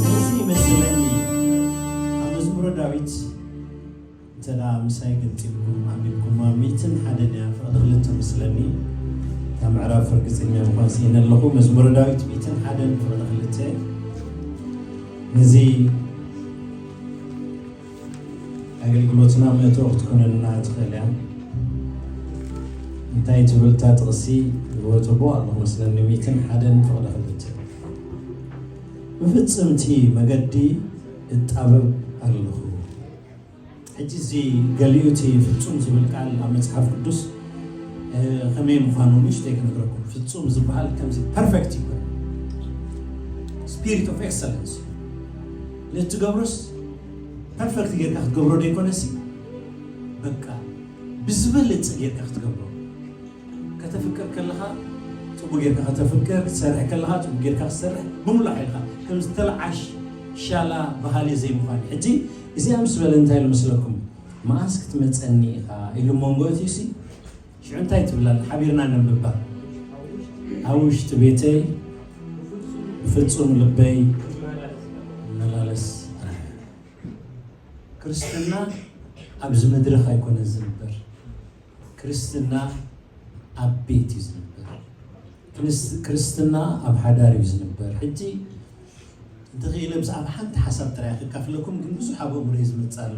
እዚ ይመስለኒ ኣብ መዝሙረ ዳዊት እንተ ደኣ ምሳይ ገምጢልኩም ኣንቢብኩማ ሚእትን ሓደን እያ፣ ፍቕዲ ክልተ መስለኒ። እታ ምዕራፍ ርግጸኛ ምዃን ስኢነ ኣለኹ። መዝሙረ ዳዊት ሚእትን ሓደን ፍቕዲ ክልተ። ነዚ ኣገልግሎትና መእተዊ ክትኮነና ትኽእል እያ። እንታይ ትብል እታ ጥቕሲ? ይወትቦ ኣለኹ መስለኒ። ሚእትን ሓደን ፍቕዲ ክልተ። ብፍጽምቲ መገዲ እጣበብ ኣለኹ። ሕጂ እዚ ገሊኡ እቲ ፍጹም ዝብል ቃል ኣብ መጽሓፍ ቅዱስ፣ እ፣ ከመይ ምዃኑ ንእሽተይ ክነግረኩም። ፍጹም ዝበሃል ከምዚ ፐርፌክት ይኮን፣ ስፒሪት ኦፍ ኤክሰለንስ። ንእትገብሮስ ፐርፌክት ጌርካ ክትገብሮ ደይኮነሲ፣ በቃ ብዝበለጸ ጌርካ ክትገብሮ። ከተፍቅር ከለኻ ጽቡቅ ጌርካ ከተፍቅር፣ ክትሰርሕ ከለኻ ጽቡቅ ጌርካ ክትሰርሕ፣ ብምሉእ ሓይልካ ከም ዝተለዓሽ ሻላ በሃሊ ዘይምዃን። ሕጂ እዚኣ ምስ በለ እንታይ ኢሉ መስለኩም? መኣስ ክትመጸኒ ኢኻ ኢሉ መንጎ እትዩሲ፣ ሽዑ እንታይ ትብል ኣላ? ሓቢርና ነንብባ። ኣብ ውሽጢ ቤተይ ብፍጹም ልበይ እመላለስ። ክርስትና ኣብዚ መድረኽ ኣይኮነን ዝንበር። ክርስትና ኣብ ቤት እዩ ዝንበር። ክንስ-፣ ክርስትና ኣብ ሓዳር እዩ ዝንበር። ሕጂ እንተኽኢለ ብዛዕባ ሓንቲ ሓሳብ ጥራይ ክካፍለኩም፣ ግን ብዙሕ ኣብ ኣእምሮይ ዝመጽእ ኣሎ።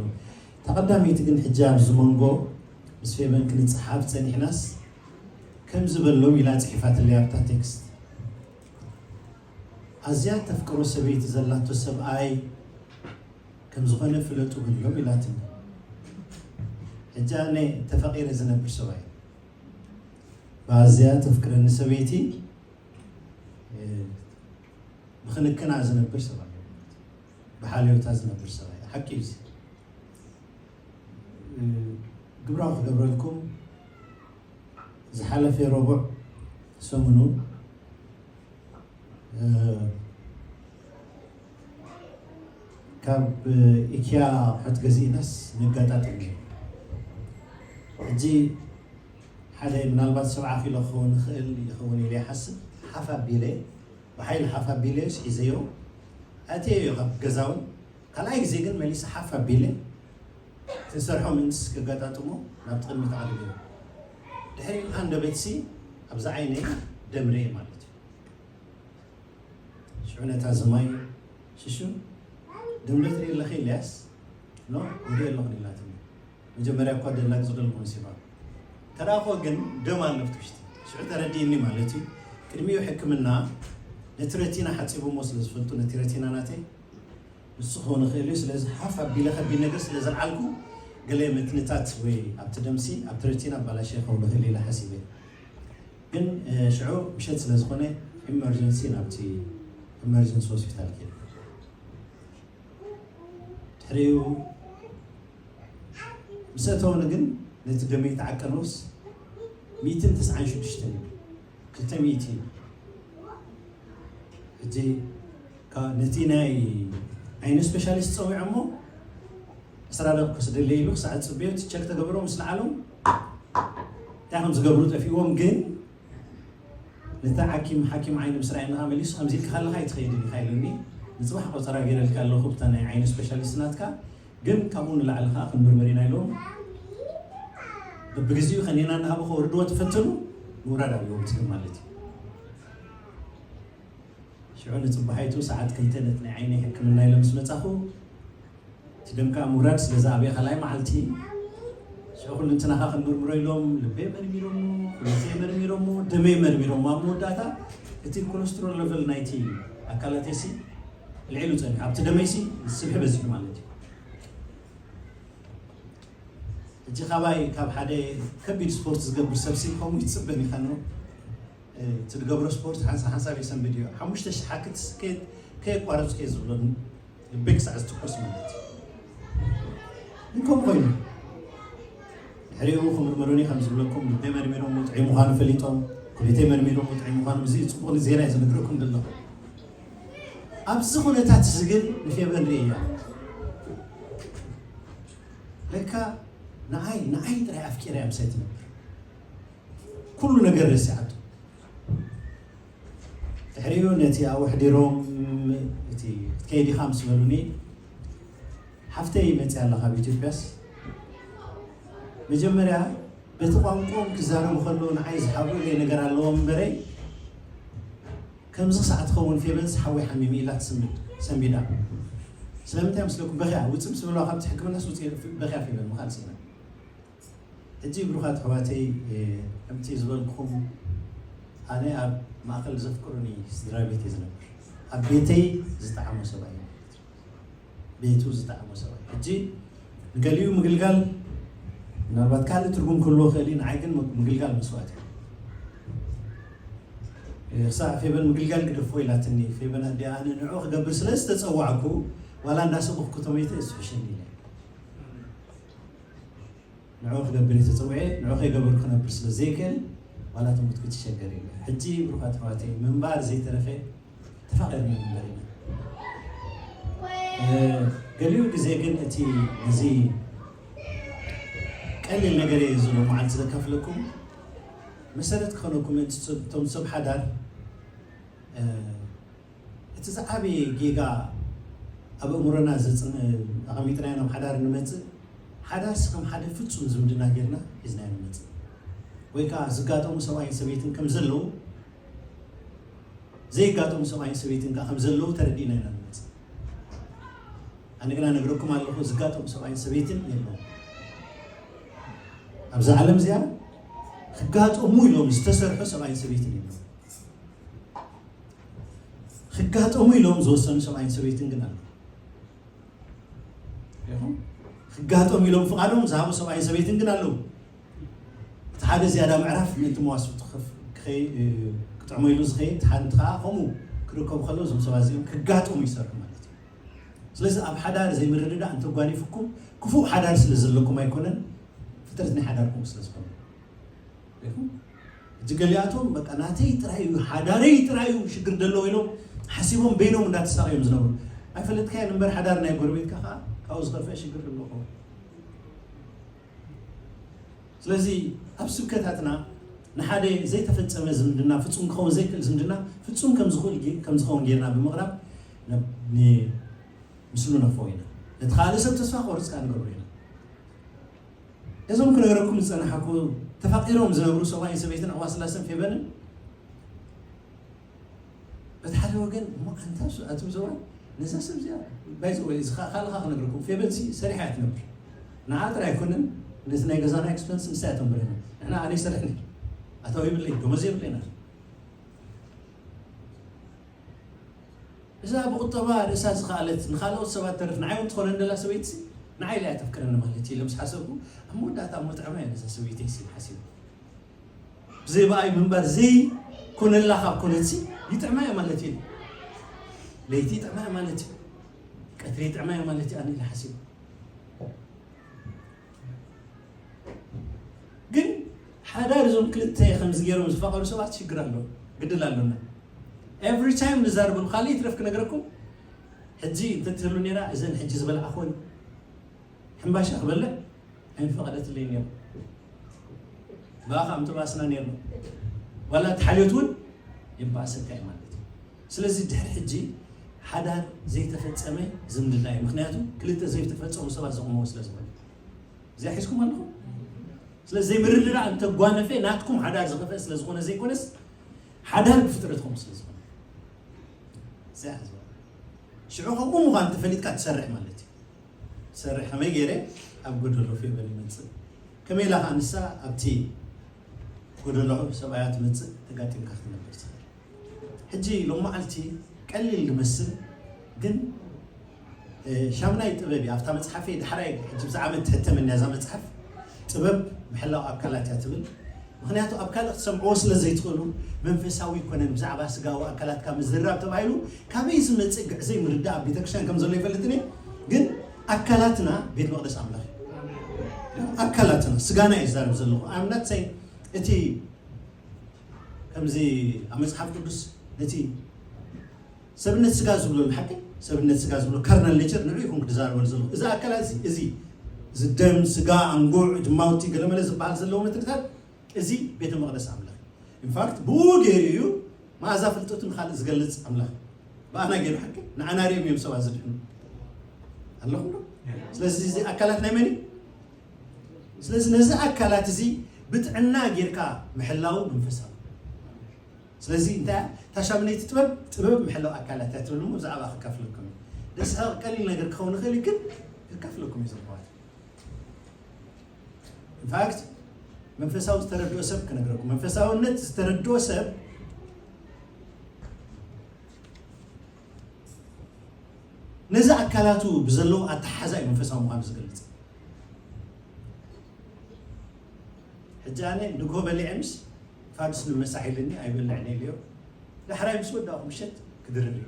እታ ቀዳመይቲ ግን ሕጂ ኣብዚ መንጎ ምስ ፌበን ክንጽሓፍ ጸኒሕናስ ከምዚ በሎም ኢላ ጽሒፋትለይ ኣብታ ቴክስት። ኣዝያ ተፍቅሮ ሰበይቲ ዘላቶ ሰብኣይ ከም ዝኾነ ፍለጡ ግንዮም ኢላትኒ። ሕጂ ኣነ ተፈቂረ ዝነብር ሰብኣይ፣ ብኣዝያ ተፍቅረኒ ሰበይቲ፣ እ፣ ብክንክና ዝነብር ሰብኣይ፣ ብሓልዮታ ዝነብር ሰብኣይ። ሓቂ እዩ እዚ። እ፣ ግብራዊ ክገብረልኩም፣ ዝሓለፈ ረቡዕ ሰሙኑ፣ እ፣ ካብ ኢኪያ ኣቑሑት ገዚእናስ ንጋጣጠም እዩ። ሕጂ ሓደ ምናልባት ሰብዓ ኪሎ ክኸውን ይኽእል ይኸውን ኢለ ይሓስብ። ሓፍ ኣቢለ፣ ብሓይሊ ሓፍ ኣቢለዮስ ሒዘዮ ኣትየዮ ካብ ገዛ እውን። ካልኣይ ግዜ ግን መሊሰ ሓፍ ኣቢለ ክንሰርሖ ምእንትስ ከጋጣጥሞ ናብ ቅድሚት ኣዕሪገዮ። ድሕሪ ሃንደበትሲ ኣብዛ ዓይነይ ደም ርእየ ማለት እዩ። ሽዑ ነታ ዝማይ ሽሹ፣ ደም ዶ ትርኢ ኣለኺ ኢለያስ፣ ኖ፣ ይርኢ ኣለኹ ኢላትኒ። መጀመርያ እኳ ደላግጽ ደልኩ መሲባ። ተራእኮ ግን ደም ኣሎ ኣብቲ ውሽጢ። ሽዑ ተረዲእኒ ማለት እዩ። ቅድሚኡ ሕክምና ነቲ ረቲና ሓጺቦሞ ስለ ዝፈልጡ፣ ነቲ ረቲና ናተይ ንሱ ክኸውን ይኽእል እዩ። ስለዚ ሓፍ ኣቢለ ከቢድ ነገር ስለ ዘልዓልኩ፣ ገለ ምትንታት ወይ ኣብቲ ደምሲ፣ ኣብቲ ረቲና ኣባላሸ ክኸውን ይኽእል ኢለ ሓሲበ። ግን፣ እ፣ ሽዑ ምሸት ስለ ዝኾነ ኢመርጀንሲ ናብቲ ኢመርጀንሲ ሆስፒታል ከይደ። ድሕሪኡ ምስ ኣተወኒ ግን ነቲ ደመይ ተዓቀኖስ ሚእትን ተስዓን ሽዱሽተን እዩ። ክልተ ሚእቲ እዩ። ሕጂ ካ-፣ ነቲ ናይ ዓይኒ ስፔሻሊስት ጸዊዖሞ ዕስራ ደቂቕ ክወስደለይ ኢሉ ክሳዕ ዝጽበዮ እቲ ቸክ ተገብሮ ምስ ለዓሎም እንታይ ከም ዝገብሩ ጠፊእዎም። ግን ነቲ ሓኪም፣ ሓኪም ዓይኒ ምስ ረኣየኒ ከኣ መሊሱ ከምዚ ኢልካ ከለኻ ኣይትኸይድን ኢኻ ኢሉኒ። ንጽባሕ ቆጸራ ገይረልካ ኣለኹ ብታ ናይ ዓይኒ ስፔሻሊስት ናትካ፣ ግን ካብኡ ንላዕሊ ከኣ ክንምርምር ኢና ኢሎም በብግዜኡ ከኒና እናሃቡ ከወርድዎ ተፈተኑ። ምውራድ ኣብዎም ትብል ማለት እዩ። ሽዑ ንጽባሒቱ ሰዓት ክልተ ነቲ ናይ ዓይኒ ሕክምና ኢለ ምስ መጻኹ፣ እቲ ደም ከኣ ምውራድ ስለ ዝኣበየ ካልኣይ መዓልቲ፣ ሽዑ ኩሉ እንትናኻ ክንምርምሮ ኢሎም ልበይ መርሚሮሞ፣ ኩለተይ መርሚሮሞ፣ ደመይ መርሚሮሞ። ኣብ መወዳእታ እቲ ኮለስትሮል ለቨል ናይቲ ኣካላተይሲ ልዒሉ ጸኒሑ፣ ኣብቲ ደመይሲ ስብሒ በዚሑ ማለት እዩ። ሕጂ ካባይ ካብ ሓደ ከቢድ ስፖርት ዝገብር ሰብ ሲ ከምኡ ይትፅበን ኢኻ ነው። እ፣ እቲ ዝገብሮ ስፖርት ሓንሳ ሓንሳብ የሰንብድ እዩ። ሓሙሽተ ሽሕ ሓክት ከየቋረፁ እየ ዝብሎ። ልበይ ክሳዕ ዝትኮስ ማለት እዩ። ግን ከምኡ ኮይኑ ድሕሪኡ ክምርምሩኒ ከም ዝብለኩም፣ ልበይ መርሚሮም ጥዑይ ምዃኑ ፈሊጦም፣ ኩሌተይ መርሚሮም ጥዑይ ምዃኑ፣ እዚ ጽቡቕ ዜና እዩ ዝነግረኩም ዘለኹ። ኣብዚ ኩነታት እዚ ግን ንፌበን ርእያ። ለካ ንዓይ ንዓይ ጥራይ ኣፍቂራ እያ ምሳይ ትነብር። ኩሉ ነገር ረሲዓቶ። ድሕሪኡ ነቲ ኣብኡ ኣሕዲሮም፣ እቲ ክትከይድ ኢኻ ምስ በሉኒ፣ ሓፍተይ መፅያ ኣላ ካብ ኢትዮጵያስ፣ መጀመርያ በቲ ቋንቋኦም ክዛረቡ ከለዉ ንዓይ ዝሓብኡለይ ነገር ኣለዎም እምበረይ፣ ከምዚ ክሳዕ ትኸውን ፌበንስ ሓወይ ሓሚሙ ኢላ ትስምድ ሰንቢዳ። ስለምንታይ መስለኩም? በኺያ ውፅእ ምስ በለዋ ካብቲ ሕክምናስ ውፅእ በኺያ ፌበን ምኻድ ስኢና። ሕጂ ብሩኻት ኣሕዋተይ፣ እ፣ ከምቲ ዝበልኩኹም፣ ኣነ ኣብ ማእከል ዘፍቅሩኒ ስድራ ቤት እየ ዝነብር። ኣብ ቤተይ ዝጠዓሞ ሰብኣይ ማለት እዩ። ቤቱ ዝጠዓሞ ሰብኣይ። ሕጂ ንገሊኡ ምግልጋል ምናልባት ካልእ ትርጉም ክህልዎ ይኽእል እዩ፣ ንዓይ ግን ምግልጋል መስዋእቲ እዩ። እ፣ ክሳዕ ፌበን ምግልጋል ግደፎ ኢላትኒ። ፌበን ኣዲኣ ኣነ ንዕኡ ክገብር ስለ ዝተጸዋዕኩ፣ ዋላ እንዳሰበኽኩ ተመይተ እሱ ሕሸኒ ኢለ። ንዕኡ ክገብር እየ ተጸዊዐ፣ ንዕኡ ከይገበርኩ ክነብር ስለ ዘይክእል፣ ዋላ ትሙት ክትሸገር ኢለ። ሕጂ ብሩኻት ኣሕዋተይ፣ ምንባር ዘይተረፈ ተፋቒርና ንንበር ኢና። እ፣ ገሊኡ ግዜ ግን እቲ ነዚ ቀሊል ነገር እየ እዚ ሎማዓንቲ ዘካፍለኩም፣ መሰረት ክኾነኩም ምእንቲ ሰብ፣ እቶም ሰብ ሓዳር፣ እ፣ እቲ ዝዓበየ ጌጋ ኣብ ኣእምሮና ዘጽን-፣ ኣቐሚጥናዮ ናብ ሓዳር ንመጽእ፣ ሓዳርሲ ከም ሓደ ፍጹም ዝምድና ጌርና ሒዝናዮ ንመጽእ። ወይ ከኣ ዝጋጠሙ ሰብኣይን ሰበይትን ከም ዘለዉ፣ ዘይጋጠሙ ሰብኣይን ሰበይትን ከኣ ከም ዘለዉ ተረዲእና ኢና ንመጽእ። ኣነ ግና ነግረኩም ኣለኹ፣ ዝጋጠሙ ሰብኣይን ሰበይትን የለዉ። ኣብዛ ዓለም እዚኣ ክጋጠሙ ኢሎም ዝተሰርሑ ሰብኣይን ሰበይትን የለዉ። ክጋጠሙ ኢሎም ዝወሰኑ ሰብኣይን ሰበይትን ግን ኣለዉ። ኢኹም? ክጋጠሙ ኢሎም ፍቓዶም ዝሃቡ ሰብኣይን ሰበይትን ግን ኣለዉ። እቲ ሓደ ዝያዳ ምዕራፍ ምእንቲ መዋስብቲ ክኸፍ-፣ ክኸይ-፣ እ፣ ክጥዕሞ ኢሉ ዝኸይድ፣ እቲ ሓንቲ ከኣ ከምኡ ክርከቡ ከለዉ እዞም ሰባት እዚኦም ክጋጠሙ ይሰርሑ ማለት እዩ። ስለዚ ኣብ ሓዳር ዘይምርድዳእ እንተጓኒፍኩም፣ ክፉእ ሓዳር ስለ ዘለኩም ኣይኮነን፣ ፍጥረት ናይ ሓዳርኩም ስለ ዝኾነ። ሪኢኹም? ሕጂ ገሊኣቶም በቃ ናተይ ጥራይ እዩ፣ ሓዳረይ ጥራይ እዩ ሽግር ዘለዎ ኢሎም ሓሲቦም በይኖም እንዳተሳቐዮም ዝነብሩ። ኣይፈለጥካዮን እምበር ሓዳር ናይ ጎረቤትካ ከዓ ካብኡ ዝኸፍአ ሽግር ኣለዎ። ስለዚ ኣብ ስብከታትና ንሓደ ዘይተፈጸመ ዝምድና፣ ፍጹም ክኸውን ዘይክእል ዝምድና ፍጹም ከም ዝኽእል ጌ-፣ ከም ዝኸውን ጌርና ብምቕራብ ነ-፣ ን-፣ ምስሉ ነፍዎ ኢና። ነቲ ካልእ ሰብ ተስፋ ክቆርጽ ከዓ ንገብሮ ኢና። እዞም ክነግረኩም ዝጸናሕኩ ተፋቒሮም ዝነብሩ ሰብኣይን ሰበይትን ኣዋ ስላሰን ፌበንን በቲ ሓደ ወገን እሞ ኣንታ ሱ-፣ ኣቱም ሰብኣይ ነዛ ሰብ እዚኣ ባይዘ ወይ እዚ ካ-፣ ካልኻ ክነግረኩም ፌበን ሲ ሰሪሓ እያ ትነብር። ንዓ ጥራይ ኣይኮነን ነቲ ናይ ገዛና ኤክስፐንስ ንሳ እያ ተንብረና። ንሕና ኣነ ይሰርሕ ነይር ኣታዊ ይብለይ ደሞዝ የብለይና። እዛ ብቁጠባ ርእሳ ዝኸኣለት ንኻልኦት ሰባት ተርፍ ንዓይ እውን ትኾነን ደላ ሰበይቲ ንዓይ ኢላ እያ ተፍቅረኒ ማለት እዩ ኢለ ምስ ሓሰብኩ ኣብ መወዳእታ እሞ ጥዕማ እያ ነዛ ሰበይተይ ሲ ሓሲቡ። ብዘይ ብኣይ ምንባር ዘይኮነላ ካብ ኮነትሲ ይጥዕማ እያ ማለት እዩ። ለይቲ ይጥዕማ እያ ማለት እዩ። ቀትሪ ይጥዕማ እያ ማለት እዩ ኣነ ኢለ ሓሲቡ። ግን ሓዳር እዞም ክልተ ከምዚ ገይሮም ዝፋቐሩ ሰባት ሽግር ኣሎ። ግድል ኣሎና። ኤቭሪ ታይም ንዛረበሉ ካልእ ይትረፍ ክነግረኩም። ሕጂ እንተትህሉ ነይራ እዘን ሕጂ ዝበልዓኹን ሕምባሻ ክበልዕ ኣይምፈቐደትለይ ነይሩ። ብኣኻ ምጥባስና ነይርና። ዋላ ተሓልዮት እውን የባእሰካ እዩ ማለት እዩ። ስለዚ ድሕሪ ሕጂ ሓዳር ዘይተፈጸመ ዝምድና እዩ። ምኽንያቱ ክልተ ዘይተፈጸሙ ሰባት ዘቑምዎ ስለ ዝኾነ። እዚኣ ሒዝኩም ኣለኹም። ስለዚ ዘይምርድዳእ እንተጓነፈ ናትኩም ሓዳር ዝኸፍአ ስለ ዝኾነ ዘይኮነስ ሓዳር ብፍጥረትኩም ስለ ዝኾነ። እዚኣ ሕዝዋ። ሽዑ ከምኡ ምዃኑ ተፈሊጥካ ትሰርሕ ማለት እዩ። ትሰርሕ ከመይ ገይረ ኣብ ጎደሎ ፌበን ይመጽእ? ከመይ ኢላ ኸኣ ንሳ ኣብቲ ጎደሎ ሰብኣያ ትመጽእ ተጋጢምካ ክትነብር ትኽእል? ሕጂ ሎም መዓልቲ ቀሊል ዝመስል ግን፣ እ፣ ሻምናይ ጥበብ እዩ። ኣብታ መጽሓፈይ ዳሕራይ ሕጂ ብዚ ዓመት ትሕተመኒ እያ እዛ መጽሓፍ። ጥበብ ምሕላው ኣካላት እያ ትብል። ምኽንያቱ ኣብ ካልእ ክትሰምዕዎ ስለ ዘይትኽእሉ፣ መንፈሳዊ ይኮነን ብዛዕባ ስጋዊ ኣካላትካ ምዝራብ ተባሂሉ ካበይ ዝመጽእ ግዕዘይ ምርዳእ ኣብ ቤተክርስትያን ከም ዘሎ ይፈልጥን እየ። ግን ኣካላትና ቤት መቕደስ ኣምላኽ እዩ። ኣካላትና፣ ስጋና እየ ዝዛረብ ዘለኹ። I'm not saying እቲ ከምዚ ኣብ መጽሓፍ ቅዱስ ነቲ ሰብነት ስጋ ዝብሎ ንሓቂ ሰብነት ስጋ ዝብሎ ካርናል ኔቸር ንዑ ይኹን ክዛረበሉ ዘለኹ። እዚ ኣካላት እዚ እዚ እዚ ደም፣ ስጋ፣ ኣንጎዕ፣ ጅማውቲ፣ ገለመለ ዝበሃል ዘለዎ መትርታት እዚ ቤተ መቕደስ ኣምላኽ። ኢንፋክት ብኡ ገይሩ እዩ መኣዛ ፍልጠቱ ንኻልእ ዝገልጽ ኣምላኽ። ብኣና ገይሩ ሓቂ ንኣና ሪኦም እዮም ሰባት ዝድሕኑ ኣለኹም ዶ? ስለዚ እዚ ኣካላት ናይ መን እዩ? ስለዚ ነዚ ኣካላት እዚ ብጥዕና ጌርካ ምሕላው መንፈሳዊ። ስለዚ እንታይ እያ እታ ሻምነይቲ ጥበብ? ጥበብ ምሕላው ኣካላት እያ ትብል እሞ ብዛዕባ ከካፍለኩም እዩ። ደስሓቕ ቀሊል ነገር ክኸውን ይኽእል እዩ፣ ግን ከካፍለኩም እዩ ዝረኸባት። ኢንፋክት መንፈሳዊ ዝተረድኦ ሰብ ክነግረኩም። መንፈሳውነት ዝተረድኦ ሰብ ነዚ ኣካላቱ ብዘለዎ ኣተሓዛ እዩ መንፈሳዊ ምዃኑ ዝገልጽ። ሕጂ ኣነ ንግሆ በሊዐ ምስ ፋዱስ ንመሳሕ ኢልኒ ኣይበልዕን ኢለዮ። ዳሕራይ ምስ ወዳእኹ ምሸት ክድርር እዩ።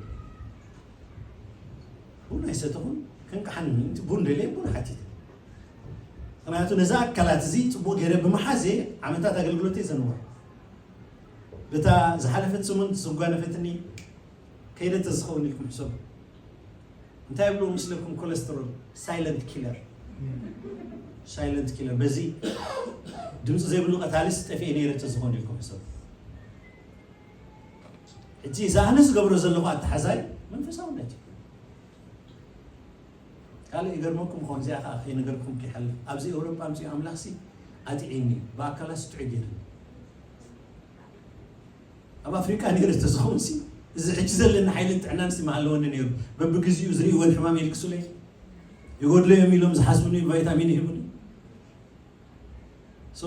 ቡን ኣይሰተኹን፣ ክንቅሓኒ ምእንቲ ቡን ደልየ ቡን ሓቲተ። ምኽንያቱ ነዚ ኣካላት እዚ ጽቡቕ ገይረ ብምሓዘ ዓመታት ኣገልግሎተይ ዘንወር። በታ ዝሓለፈት ሰሙን ዝጓነፈትኒ ከይደ ተዝኸውን ኢልኩም ሕሰቡ። እንታይ ይብሉ ምስለኩም? ኮለስትሮል ሳይለንት ኪለር፣ ሳይለንት ኪለር። በዚ ድምፂ ዘይብሉ ቀታሊስ ጠፊኤ ነይረ ተዝኾን ኢልኩም ሕሰቡ። ሕጂ እዚ ኣነ ዝገብሮ ዘለኹ ኣተሓዛይ መንፈሳውነት እዩ። ካልእ ይገርመኩም ኾን እዚኣ ከዓ ከይነገርኩም ከይሓልፍ ኣብዚ ኤውሮጳ ምፅኡ ኣምላኽሲ ኣጥዒኒ እዩ። ብኣካላት ስጥዑ ገይርኒ ኣብ ኣፍሪቃ ነይረ ተዝኸውን ሲ እዚ ሕጂ ዘለኒ ሓይልን ጥዕናን ሲ መሃለወኒ ነይሩ። በብግዚኡ ዝርእይዎን ሕማም የልግሱለይ ይጎድሎ እዮም ኢሎም ዝሓስቡኒ ቫይታሚን ይህቡኒ። ሶ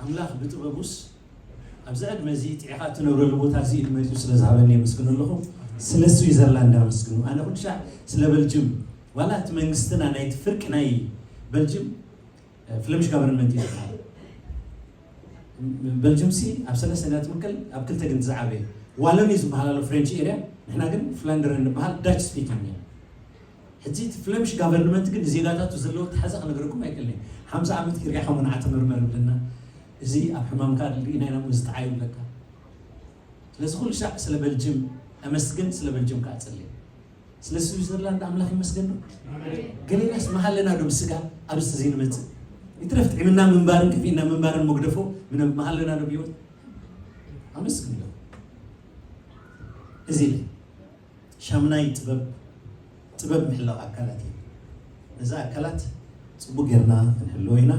ኣምላኽ ብጥበቡስ ኣብዚ ዕድመ እዚ ጥዒኻ እትነብረሉ ቦታ እዚ ኢሉ መሪጹ ስለ ዝሃበኒ የመስግኖ ኣለኹ። ስለ ስዊዘርላንድ ኣመስግኑ። ኣነ ኩሉ ሻዕ ስለ በልጅም ዋላ እቲ መንግስትና ናይቲ ፍርቂ ናይ በልጅም ፍለምሽ ጋቨርንመንት እዩ ዝበሃል። በልጅም ሲ ኣብ ሰለስተ ኢና ትምቀል፣ ኣብ ክልተ ግን ዝዓበየ ዋሎኒ ዝበሃል ኣሎ ፍሬንች ኤሪያ፣ ንሕና ግን ፍላንደር እንበሃል ዳች ስፒኪንግ እያ። ሕጂ እቲ ፍለምሽ ጋቨርንመንት ግን ንዜጋታቱ ዘለዎ ተሓዛ ክነግረኩም ኣይክእልን። ሓምሳ ዓመት ኪርያ ከሙን ዓተመርመር ይብለና። እዚ ኣብ ሕማምካ ርኢና ኢና እሞ ዝጠዓዩ ይብለካ። ስለዚ ኩሉ ሻዕ ስለ በልጅም ኣመስግን፣ ስለ በልጅም ከዓ ጸሊ። ስለ ስዊዘርላንድ ኣምላኽ ይመስገን ዶ? ገሌናስ መሃለና ዶ ብስጋ ኣብዚ ዘይንመጽእ? ይትረፍ ጥዕምና ምንባርን ከፊእና ምንባርን መግደፎ ምነ-፣ መሃለና ዶ ብህይወት? ኣመስግን ዶ? እዚ ኢለ። ሻምናይ ጥበብ፣ ጥበብ ምሕላው ኣካላት እዩ። ነዚ ኣካላት ጽቡቅ ጌርና ክንሕልዎ ኢና።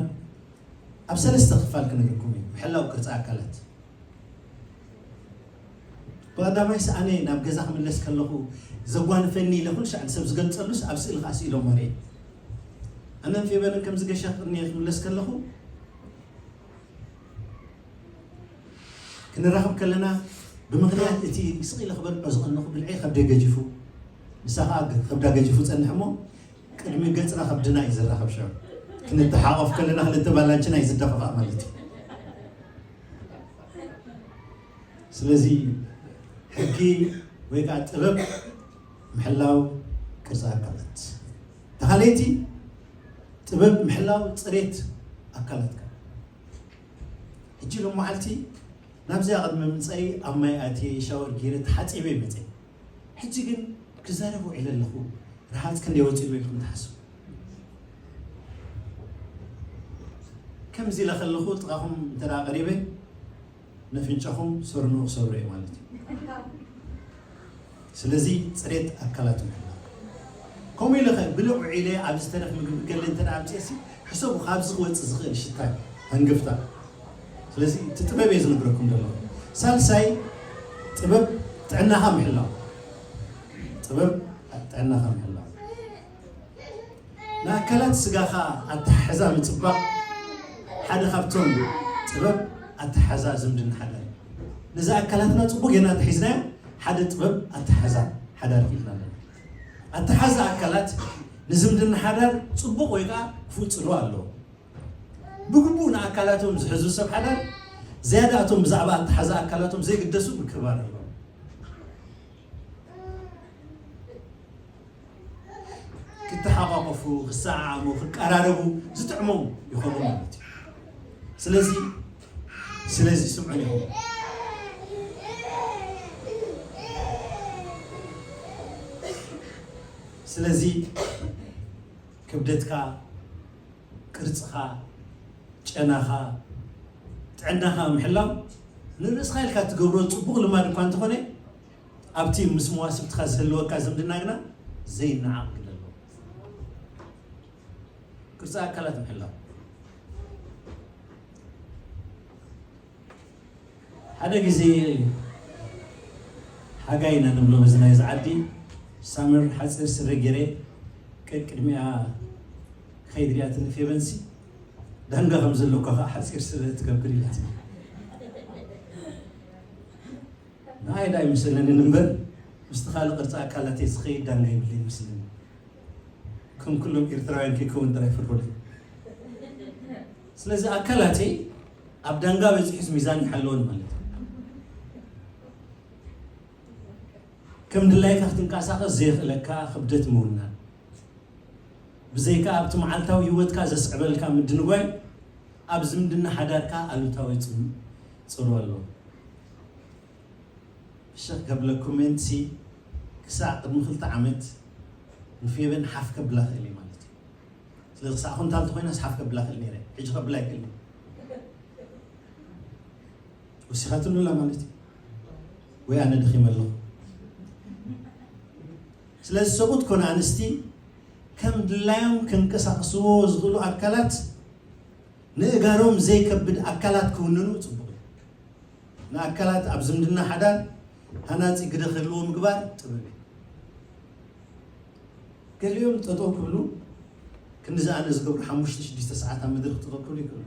ኣብ ሰለስተ ክፋል ክነግርኩም እዩ። ምሕላው ቅርጺ ኣካላት። ብቐዳማይስ ኣነ ናብ ገዛ ክምለስ ከለኹ ዘጓንፈኒ ኢለ ኩሉ ሻዕ ንሰብ ዝገልጸሉስ ኣብ ስእሊ ከኣ ስኢሎሞ ርእየ። ኣነን ፌበንን ከምዚ ገሻ ክቕንየ ክምለስ ከለኹ ክንራኸብ ከለና ብምኽንያት እቲ ስቕ ኢለ ክበልዖ ዝቐነኹ ብልዐይ ከብደይ ገጂፉ፣ ንሳ ከኣ ከብዳ ገጂፉ ጸንሕ እሞ ቅድሚ ገጽና ከብድና እዩ ዝራኸብ። ሽዑ ክንተሓቆፍ ከለና ክልተ ባላንችና እዩ ዝደፋፋእ ማለት እዩ። ስለዚ ሕጊ ወይ ከዓ ጥበብ ምሕላው ቅርጺ ኣካላት። ተኻለይቲ ጥበብ ምሕላው ጽሬት ኣካላትካ። ሕጂ ሎም መዓልቲ ናብዚኣ ቅድሚ ምምፀይ ኣብ ማይ ኣትየ ሻወር ገይረ ተሓፂበ ይመፀ። ሕጂ ግን ክዛረብ ውዒለ ኣለኹ። ረሃፅ ክንደይ ወፂኡ ኢልኩም ትሓስቡ? ከምዚ ኢለ ከለኹ ጥቓኹም እንተ ደኣ ቀሪበ ነፍንጫኹም ሰርንኡ ክሰብሮ እየ ማለት እዩ። ስለዚ ጽሬት ኣካላት ምሕላው። ከምኡ ኢለ ኸ ብልዕ ውዒለ ኣብ ዝተረፍ ምግቢ ገለ እንተ ደኣ ኣምፅኤሲ ሕሰቡ ካብዚ ክወፅእ ዝኽእል ሽታ እዩ፣ ሃንገፍታ። ስለዚ እቲ ጥበብ እየ ዝነግረኩም ዘለኹ። ሳልሳይ ጥበብ ጥዕናኻ ምሕላው። ጥበብ ጥዕናኻ ምሕላው። ንኣካላት ስጋኻ ኣተሓሕዛ ምጽባቕ ሓደ ካብቶም ጥበብ ኣተሓሕዛ ዝምድና ሓዳር እዩ። ነዚ ኣካላትና ጽቡቕ ጌርና እንተሒዝናዮ ሓደ ጥበብ ኣተሓሕዛ ሓዳር ኢልና ኣለና። ኣተሓሕዛ ኣካላት ንዝምድና ሓዳር ጽቡቕ ወይ ከኣ ክፉእ ጽልዋ ኣለዎ። ብግቡእ ንኣካላቶም ዝሕዙ ሰብ ሓዳር ዝያዳ እቶም ብዛዕባ ኣተሓዛ ኣካላቶም ዘይግደሱ ምክብባር ኣለዎም። ክተሓቋቆፉ፣ ክሰዓዓሙ፣ ክቀራረቡ ዝጥዕሞም ይኾኑ ማለት እዩ። ስለዚ ስለዚ ስምዑን ይኹም። ስለዚ ክብደትካ፣ ቅርጽኻ፣ ጨናኻ፣ ጥዕናኻ ምሕላው ንርእስኻ ኢልካ ትገብሮ ጽቡቕ ልማድ እኳ እንተኾነ፣ ኣብቲ ምስ መዋስብትኻ ዝህልወካ ዝምድና ግና ዘይነዓቕ ግደ ኣለዎ። ቅርጺ ኣካላት ምሕላው። ሓደ ግዜ ሓጋይ ኢና ንብሎ በዚ ናይዚ ዓዲ፣ ሳመር ሓጺር ስረ ገይረ ቀቅድሚኣ ክኸይድ ሪኣትኒ ፌቨንሲ፣ ዳንጋ ከም ዘለኳ ከዓ ሓጺር ስረ ትገብር ኢላትኒ። ንዓይ ዳ ኣይመስለንን እምበር፣ ምስቲ ካልእ ቅርጺ ኣካላተይ ዝኸይድ ዳንጋ ይብለይ ይመስለኒ። ከም ኩሎም ኤርትራውያን ከይከውን ጥራይ ፍርዱለይ። ስለዚ ኣካላተይ ኣብ ዳንጋ በጺሑስ ሚዛን ይሓለወን ማለት እዩ። ከም ድላይካ ክትንቀሳቐስ ዘየኽእለካ ክብደት ምውናን፣ ብዘይካ ኣብቲ መዓልታዊ ህይወትካ ዘስዕበልካ ምድንጓይ፣ ኣብ ዝምድና ሓዳርካ ኣሉታዊ ጽም-፣ ጽልዋ ኣለዎ። ፍሽኽ ከብለኩም ምእንቲ ክሳዕ ቅድሚ ክልተ ዓመት ንፌቨን ሓፍ ከብላ ክእል እየ ማለት እዩ። ስለዚ ክሳዕ ኩንታል ተኾይናስ ሓፍ ከብላ ክእል ነይረ። ሕጂ ከብላ ኣይክእልን። ወሲኻትሉላ ማለት እዩ። ወይ ኣነ ደኺመ ኣለኹ። ስለዚ ሰብኡት ኮነ ኣንስቲ ከም ድላዮም ከንቀሳቕስዎ ዝኽእሉ ኣካላት ንእጋሮም ዘይከብድ ኣካላት ክውንኑ ጽቡቕ እዩ። ንኣካላት ኣብ ዝምድና ሓዳር ሃናጺ ግደ ክህልዎ ምግባር ጥበብ እዩ። ገሊኦም ጠጠው ክብሉ ክንዲ ዝኣነ ዝገብሩ ሓሙሽተ ሽዱሽተ ሰዓት ኣብ መድረኽ ጠጠው ክብሉ ይክእሉ።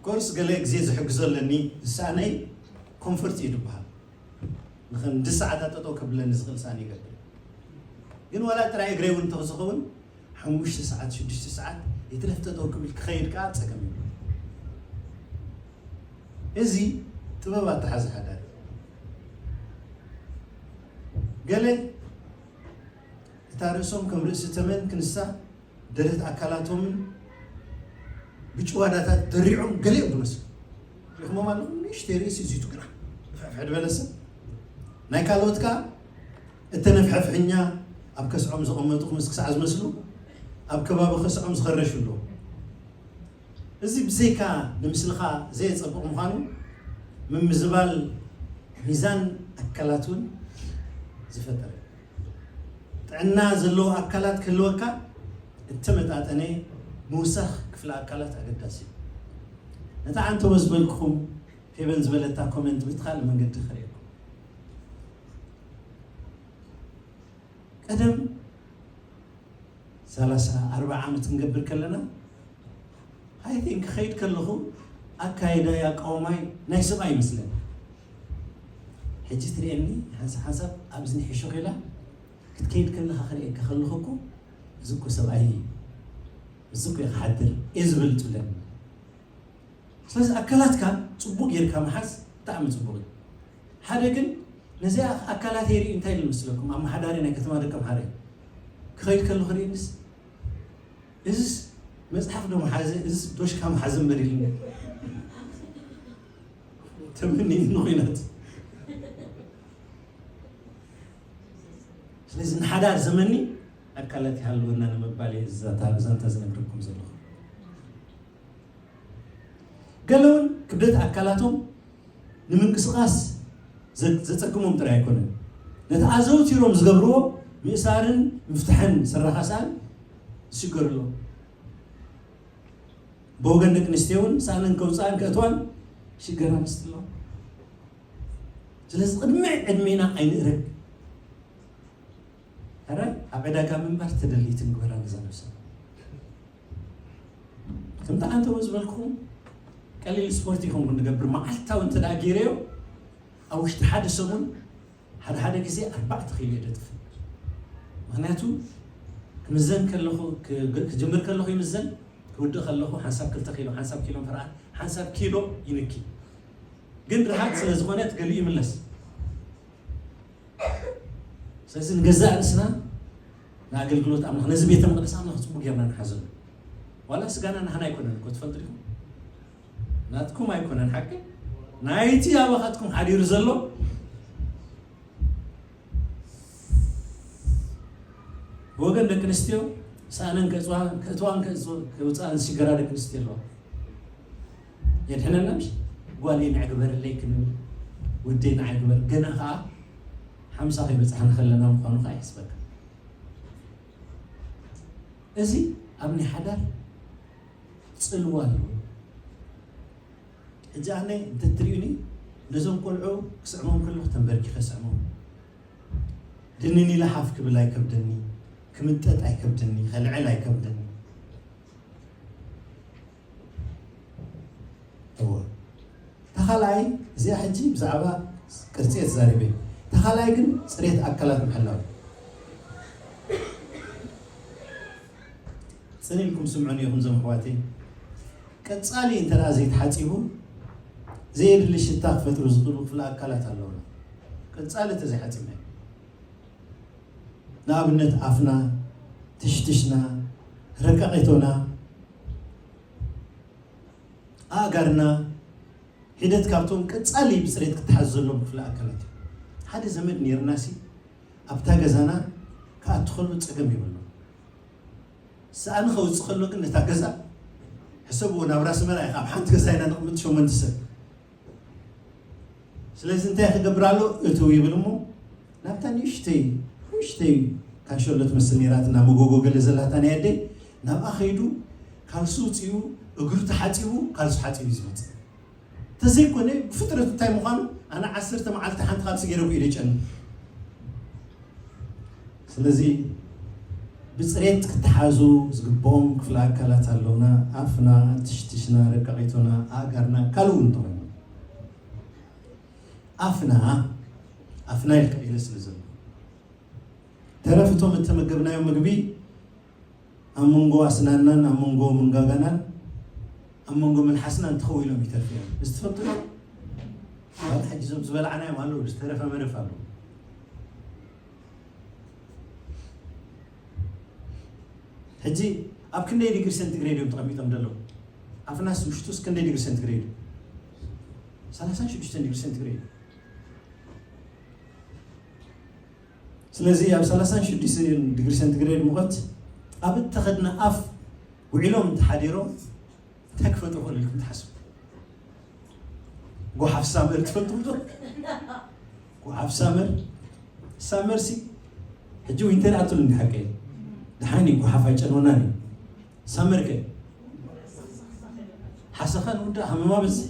ኮርስ ገለ ግዜ ዝሕግዞ ኣለኒ፣ ዝሰኣነይ ኮንፈርት እዩ ዝበሃል። ንክንዲ ሰዓታት ጠጠው ከብለኒ ዝኽእል ሳእኒ ይገብር። ግን ዋላ ጥራይ እግረይ እውን እንተዝኸውን ሓሙሽተ ሰዓት ሽዱሽተ ሰዓት የትረፍ ጠጠው ክብል ክኸይድ ከዓ ጸገም እዩ። እዚ ጥበብ ኣተሓዚ ሓዳር። ገለ እታ ርእሶም ከም ርእሲ ተመን ክንሳ ደረት ኣካላቶምን ብጭዋዳታት ደሪዖም ገሊኦም ዝመስሉ ሪኹሞም ኣለኹም። ንእሽተይ ርእሲ እዚቱ ግና ፍሕፍሕ ዝበለ ሰብ ናይ ካልኦት ከኣ እተነፍሐፍሕኛ ኣብ ከስዖም ዘቐመጡ ክምስ ክሳዕ ዝመስሉ ኣብ ከባቢ ከስዖም ዝኸረሹ ኣለዉ። እዚ ብዘይካ ንምስልኻ ዘየጸብቕ ምዃኑ ምምዝባል ሚዛን ኣካላት እውን ዝፈጠረ። ጥዕና ዘለዎ ኣካላት ክህልወካ እተመጣጠነ ምውሳኽ ክፍለ ኣካላት ኣገዳሲ እዩ። ነታ ዓንተቦ ዝበልኩኹም ፌበን ዝበለታ ኮመንት ብቲ ካልእ መንገዲ ከርእየኩም። ቀደም ሰላሳ ኣርባዓ ዓመት ክንገብር ከለና፣ ኣይ ቲንክ ክኸይድ ከለኹ ኣካይዳይ ኣቃውማይ ናይ ሰብኣይ ይመስለኒ። ሕጂ ትርእየኒ ሓንሳብ ሓንሳብ ኣብ እዝኒ ሒሾኽ ኢላ ክትከይድ ከለኻ ክርእየካ ከለኹ እኮ እዚ እኮ ሰብኣይ እዩ፣ እዚ እኮ እዩ ክሓድር እየ ዝብል ትብለኒ። ስለዚ ኣካላትካ ጽቡቕ ጌርካ ምሓዝ ብጣዕሚ ጽቡቕ እዩ። ሓደ ግን ነዚኣ ኣካላተይ ርኢ እንታይ ኢሉ መስለኩም? ኣመሓዳሪ ናይ ከተማ ደቀምሓረ ክኸይድ ከለኹ ርእየንስ፣ እዝስ መጽሓፍ ዶ መሓዘ፣ እዝስ ዶሽካ መሓዘ እምበር ኢሉኒ። ተመኒኒ ንኹናት። ስለዚ ንሓዳር ዘመኒ ኣካላት ይሃልወና ንምባል እየ እዛ ታ-፣ ዛንታ ዝነግረኩም ዘለኹ። ገለ እውን ክብደት ኣካላቶም ንምንቅስቓስ ዘ-፣ ዘጸግሞም ጥራይ ኣይኮነን። ነቲ ኣዘውቲሮም ዝገብርዎ ምእሳርን ምፍታሕን ሰራኻ ሰኣን ዝሽገሩ ኣለዉ። ብወገን ደቂ ኣንስትዮ እውን ሰኣነን ከውፅኣን ከእትዋን ሽገር ኣንስቲ ኣለዋ። ስለዚ ቅድሚ ዕድሜና ኣይንእረግ። ሕራይ ኣብ ዕዳጋ ምንባር ተደልይቲ ምግበራ ነዛ ነብሰና። ከምቲ ኣንተቦ ዝበልኩኹም ቀሊል ስፖርት ይኸውን ንገብር። መዓልታዊ እንተ ደኣ ገይረዮ ኣብ ውሽጢ ሓደ ሰሙን ሓደ ሓደ ግዜ ኣርባዕተ ኪሎ እየ ደጥፍእ። ምኽንያቱ ክምዘን ከለኹ፣ ክ-፣ ክጅምር ከለኹ ይምዘን፣ ክውድእ ከለኹ ሓንሳብ ክልተ ኪሎ፣ ሓንሳብ ኪሎ ፍርኣት፣ ሓንሳብ ኪሎ ይንኪ። ግን ርሃት ስለ ዝኾነት ገሊኡ ይምለስ። ስለዚ ንገዛእ ርእስና ንኣገልግሎት ኣምላኽ፣ ነዚ ቤተ መቕደስ ኣምላኽ ጽቡቕ ጌርና ንሓዘሉ። ዋላ ስጋና ናህና ኣይኮነን እኮ፣ ትፈልጡ ዲኹም? ናትኩም ኣይኮነን ሓቂ? ናይቲ ኣባኻትኩም ሓዲሩ ዘሎ። ብወገን ደቂ ኣንስትዮ ሰኣነን ከእፅዋ-፣ ከእትዋን ከእፅ-፣ ከውፅኣን ዝሽገራ ደቂ ኣንስትዮ ኣለዋ። የድሕነና ምሽ? ጓለይ ንዕግበርለይ ክንብል፣ ወደይ ንዓይ ግበር፣ ገና ኸዓ ሓምሳ ከይበፃሕና ከለና ምዃኑ ኸዓ ይሕስበካ። እዚ ኣብ ናይ ሓዳር ፅልዋ ኣለዎ። ሕጂ ኣነ እንተትሪኡኒ ነዞም ቆልዑ ክስዕሞም ከለኹ ተንበርኪኸ ስዕሞም። ድንን ኢለ ሓፍ ክብል ኣይከብደኒ፣ ክምጠጥ ኣይከብደኒ፣ ከልዕል ኣይከብደኒ። እወ። እታ ካልኣይ፣ እዚኣ ሕጂ ብዛዕባ ቅርጺ እየ ተዛሪበ። እታ ካልኣይ ግን ጽሬት ኣካላት ምሕላው። ጽን ኢልኩም ስምዑኒ ኢኹም እዞም ኣሕዋተይ። ቀጻሊ እንተ ደኣ ዘይተሓጺቡ፣ ዘየድሊ ሽታ ክፈጥሩ ዝኽእሉ ክፍለ ኣካላት ኣለውና። ቀጻሊ እንተ ዘይሓጺብናዮ። ንኣብነት ኣፍና፣ ትሽትሽና፣ ረቃቂቶና፣ ኣእጋርና፣ ሒደት ካብቶም ቀጻሊ ብጽሬት ክተሓዙ ዘለዎም ክፍለ ኣካላት እዩ። ሓደ ዘመድ ነይርናሲ ኣብታ ገዛና ክኣቱ ከሎ ጸገም የብሉን። ሰኣን ከውጽእ ከሎ ግን ነታ ገዛ ሕሰብዎ፣ ናብራ ኣስመራ ኢኻ፣ ኣብ ሓንቲ ገዛ ኢና ነቕምጥ ሸሞንተ ሰብ። ስለዚ እንታይ ክገብር ኣሎ? እትው ይብል እሞ ናብታ ንእሽተይ፣ ንእሽተይ ካንሸሎ ትመስል ነይራትና መጎጎ ገለ ዘላታ ናይ ኣደይ ናብኣ ከይዱ ካልሱ ውፅኡ እግሩ ተሓፂቡ ካልሱ ሓፂቡ እዩ ዝመፅእ። ተዘይኮነ ብፍጥረቱ እንታይ ምዃኑ ኣነ ዓሰርተ መዓልቲ ሓንቲ ካልሲ ገይረ እኮ ኢደ ጨኑ። ስለዚ ብፅሬት ክተሓዙ ዝግብኦም ክፍለ ኣካላት ኣለውና። ኣፍና፣ ትሽትሽና፣ ረቃቂቶና፣ ኣእጋርና፣ ካልእ እውን እንተኾይኑ ኣፍና፣ ኣፍና ኢልካ ኢለ ስለ ዘሎ ተረፍ እቶም እተመገብናዮ ምግቢ ኣብ መንጎ ኣስናናን ኣብ መንጎ መንጋጋናን ኣብ መንጎ መልሓስናን ተኸዊሎም ይተርፉ እዮም። እዚ ትፈልጡ ዶ? ኣብ ሕጂ እዞም ዝበላዕናዮም ኣለዉ፣ ዝተረፈ መረፍ ኣለዉ። ሕጂ ኣብ ክንደይ ዲግሪ ሴንቲግሬድ እዮም ተቐሚጦም ዘለዉ? ኣፍናስ ውሽጡስ ክንደይ ዲግሪ ሴንቲግሬድ? ሰላሳን ሽዱሽተን ዲግሪ ሴንቲግሬድ። ስለዚ ኣብ ሰላሳን ሽዱሽተን ዲግሪ ሴንቲግሬድ ሙቐት ኣብ እተኸድነ ኣፍ ውዒሎም እንተሓዲሮም እንታይ ክፈጥሩ ይኽእሉ ኢልኩም ትሓስቡ? ጓሓፍ ሳመር ትፈልጡ ዶ? ጓሓፍ ሳመር፣ ሳመር ሲ ሕጂ ዊንተር ኣትሉ እንዲ ሓቀይ ደሓን እዩ፣ ጓሓፍ ኣይጨንወናን እዩ። ሳመር ከ ሓሰኻ ንውዳእ ሃመማ በዝሕ።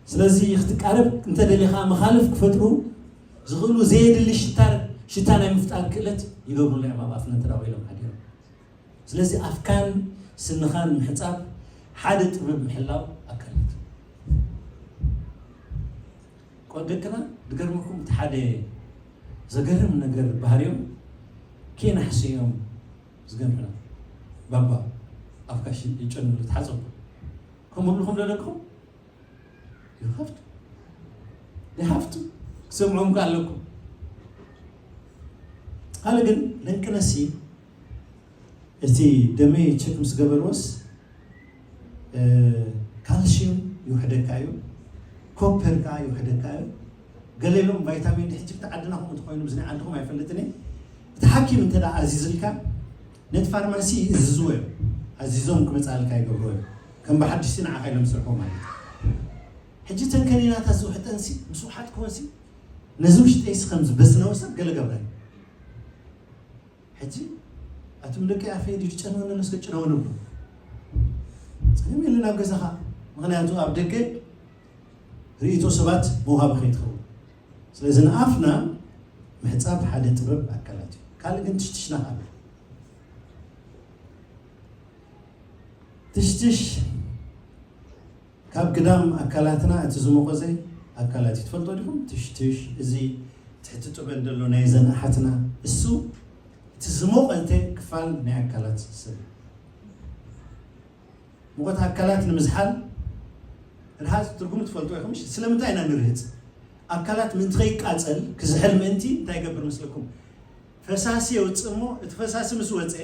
ስለዚ ክትቃረብ እንተ ደሊኻ መኻልፍ ክፈጥሩ ዝኽእሉ ዘየድሊ ሽታ፣ ሽታ ናይ ምፍጣር ክእለት ይገብሩሉ እዮም ኣብ ኣፍና እንተ ደኣ ውዒሎም ሓዲሮም። ስለዚ ኣፍካን ስንኻን ምሕጻብ ሓደ ጥበብ ምሕላው ኣካል እዩ። ቆ-፣ ደቅና ዝገርመኩም እቲ ሓደ ዘገርም ነገር ባህሪዮም ከይናሕስዮም ዝገርምና። ባባ ኣፍካ ሽ-፣ ይጨንሉ ተሓጸቡ። ከምኡ ብልኹም ዶ ደቅኹም? You have to. You have to. ክሰምዖም ከ ኣለኩም። ካልእ ግን ደንቅነሲ እቲ ደመይ ቸክ ምስ ገበርዎስ፣ እ፣ ካልሽዩም ይውሕደካ እዩ፣ ኮፐር ከኣ ይውሕደካ እዩ። ገለ ኢሎም ቫይታሚን ዲ ሕጂ እቲ ዓድና ከምኡ ተኾይኑ ብዚ ናይ ዓድኹም ኣይፈልጥን እየ። እቲ ሓኪም እንተ ደኣ ኣዚዝልካ ነቲ ፋርማሲ ይእዝዝዎ እዮም። ኣዚዞም ክመጽኣልካ ይገብሩ እዮም። ከም ብሓድሽቲ ንዓኻ ኢሎም ዝሰርሑ ማለት እዩ። ሕጂ እተን ከኒናታት ዝውሕጠንሲ ምስ ውሓጥክወንሲ ነዚ ውሽጠይሲ ከም ዝበስነወ ሰብ ገለ ገብረ። ሕጂ ኣቱም ደቂ ኣፈይ ድዩ ጨነወ ነሎ እስከ ጭነወ ንብሎ። ጸገም የለን ኣብ ገዛኻ። ምኽንያቱ ኣብ ደገ ርእይቶ ሰባት መውሃቢ ከይትኸውን። ስለዚ ንኣፍና ምሕጻብ ሓደ ጥበብ ኣካላት እዩ። ካልእ ግን ትሽትሽና ካብ ትሽትሽ ካብ ግዳም ኣካላትና እቲ ዝሞቐዘ ኣካላት እዩ። ትፈልጦ ዲኹም? ትሽትሽ፣ እዚ ትሕቲ ጥበን ዘሎ ናይ ዘን ኣሓትና፣ እሱ እቲ ዝሞቐተ ክፋል ናይ ኣካላት ሰብ። ሙቐት ኣካላት ንምዝሓል ርሃፅ ትርጉሙ ትፈልጡ ኢኹም። ስለምንታይ ኢና ንርህፅ? ኣካላት ምእንቲ ከይቃፀል ክዝሕል ምእንቲ እንታይ ይገብር መስለኩም? ፈሳሲ የውፅእ እሞ እቲ ፈሳሲ ምስ ወፀ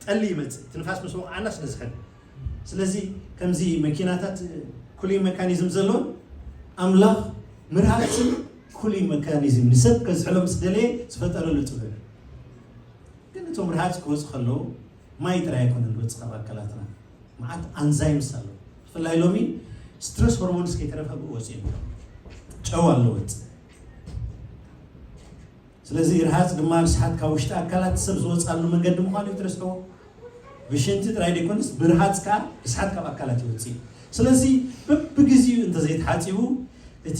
ጠሊ ይመፅእ። እቲ ንፋስ ምስ ወቕዓና ስለ ዝሕል። ስለዚ ከምዚ መኪናታት ኩሊንግ መካኒዝም ዘለዎን ኣምላኽ ምርሃፅን ኩሊንግ መካኒዝም ንሰብ ከዝሕሎ ምስ ደለየ ዝፈጠረሉ ጥበብ እዩ። ግን እቶም ርሃፅ ክወፁ ከለዉ ማይ ጥራይ ኣይኮነን ዝወፅእ ካብ ኣካላትና፣ መዓት ኣንዛይምስ ኣሎ። ብፍላይ ሎሚ ስትረስ ሆርሞንስ ከይተረፈ ብኡ ወፂኡ ጨው ኣሎ ወፅእ። ስለዚ ርሃፅ ድማ ርስሓት ካብ ውሽጢ ኣካላት ሰብ ዝወፃሉ መንገዲ ምዃኑ እዩ ትረስዕዎ። ብሽንቲ ጥራይ ዘይኮነስ ብርሃፅ ከዓ ርስሓት ካብ ኣካላት ይወፅእ እዩ። ስለዚ በብግዜኡ እንተዘይተሓፂቡ እቲ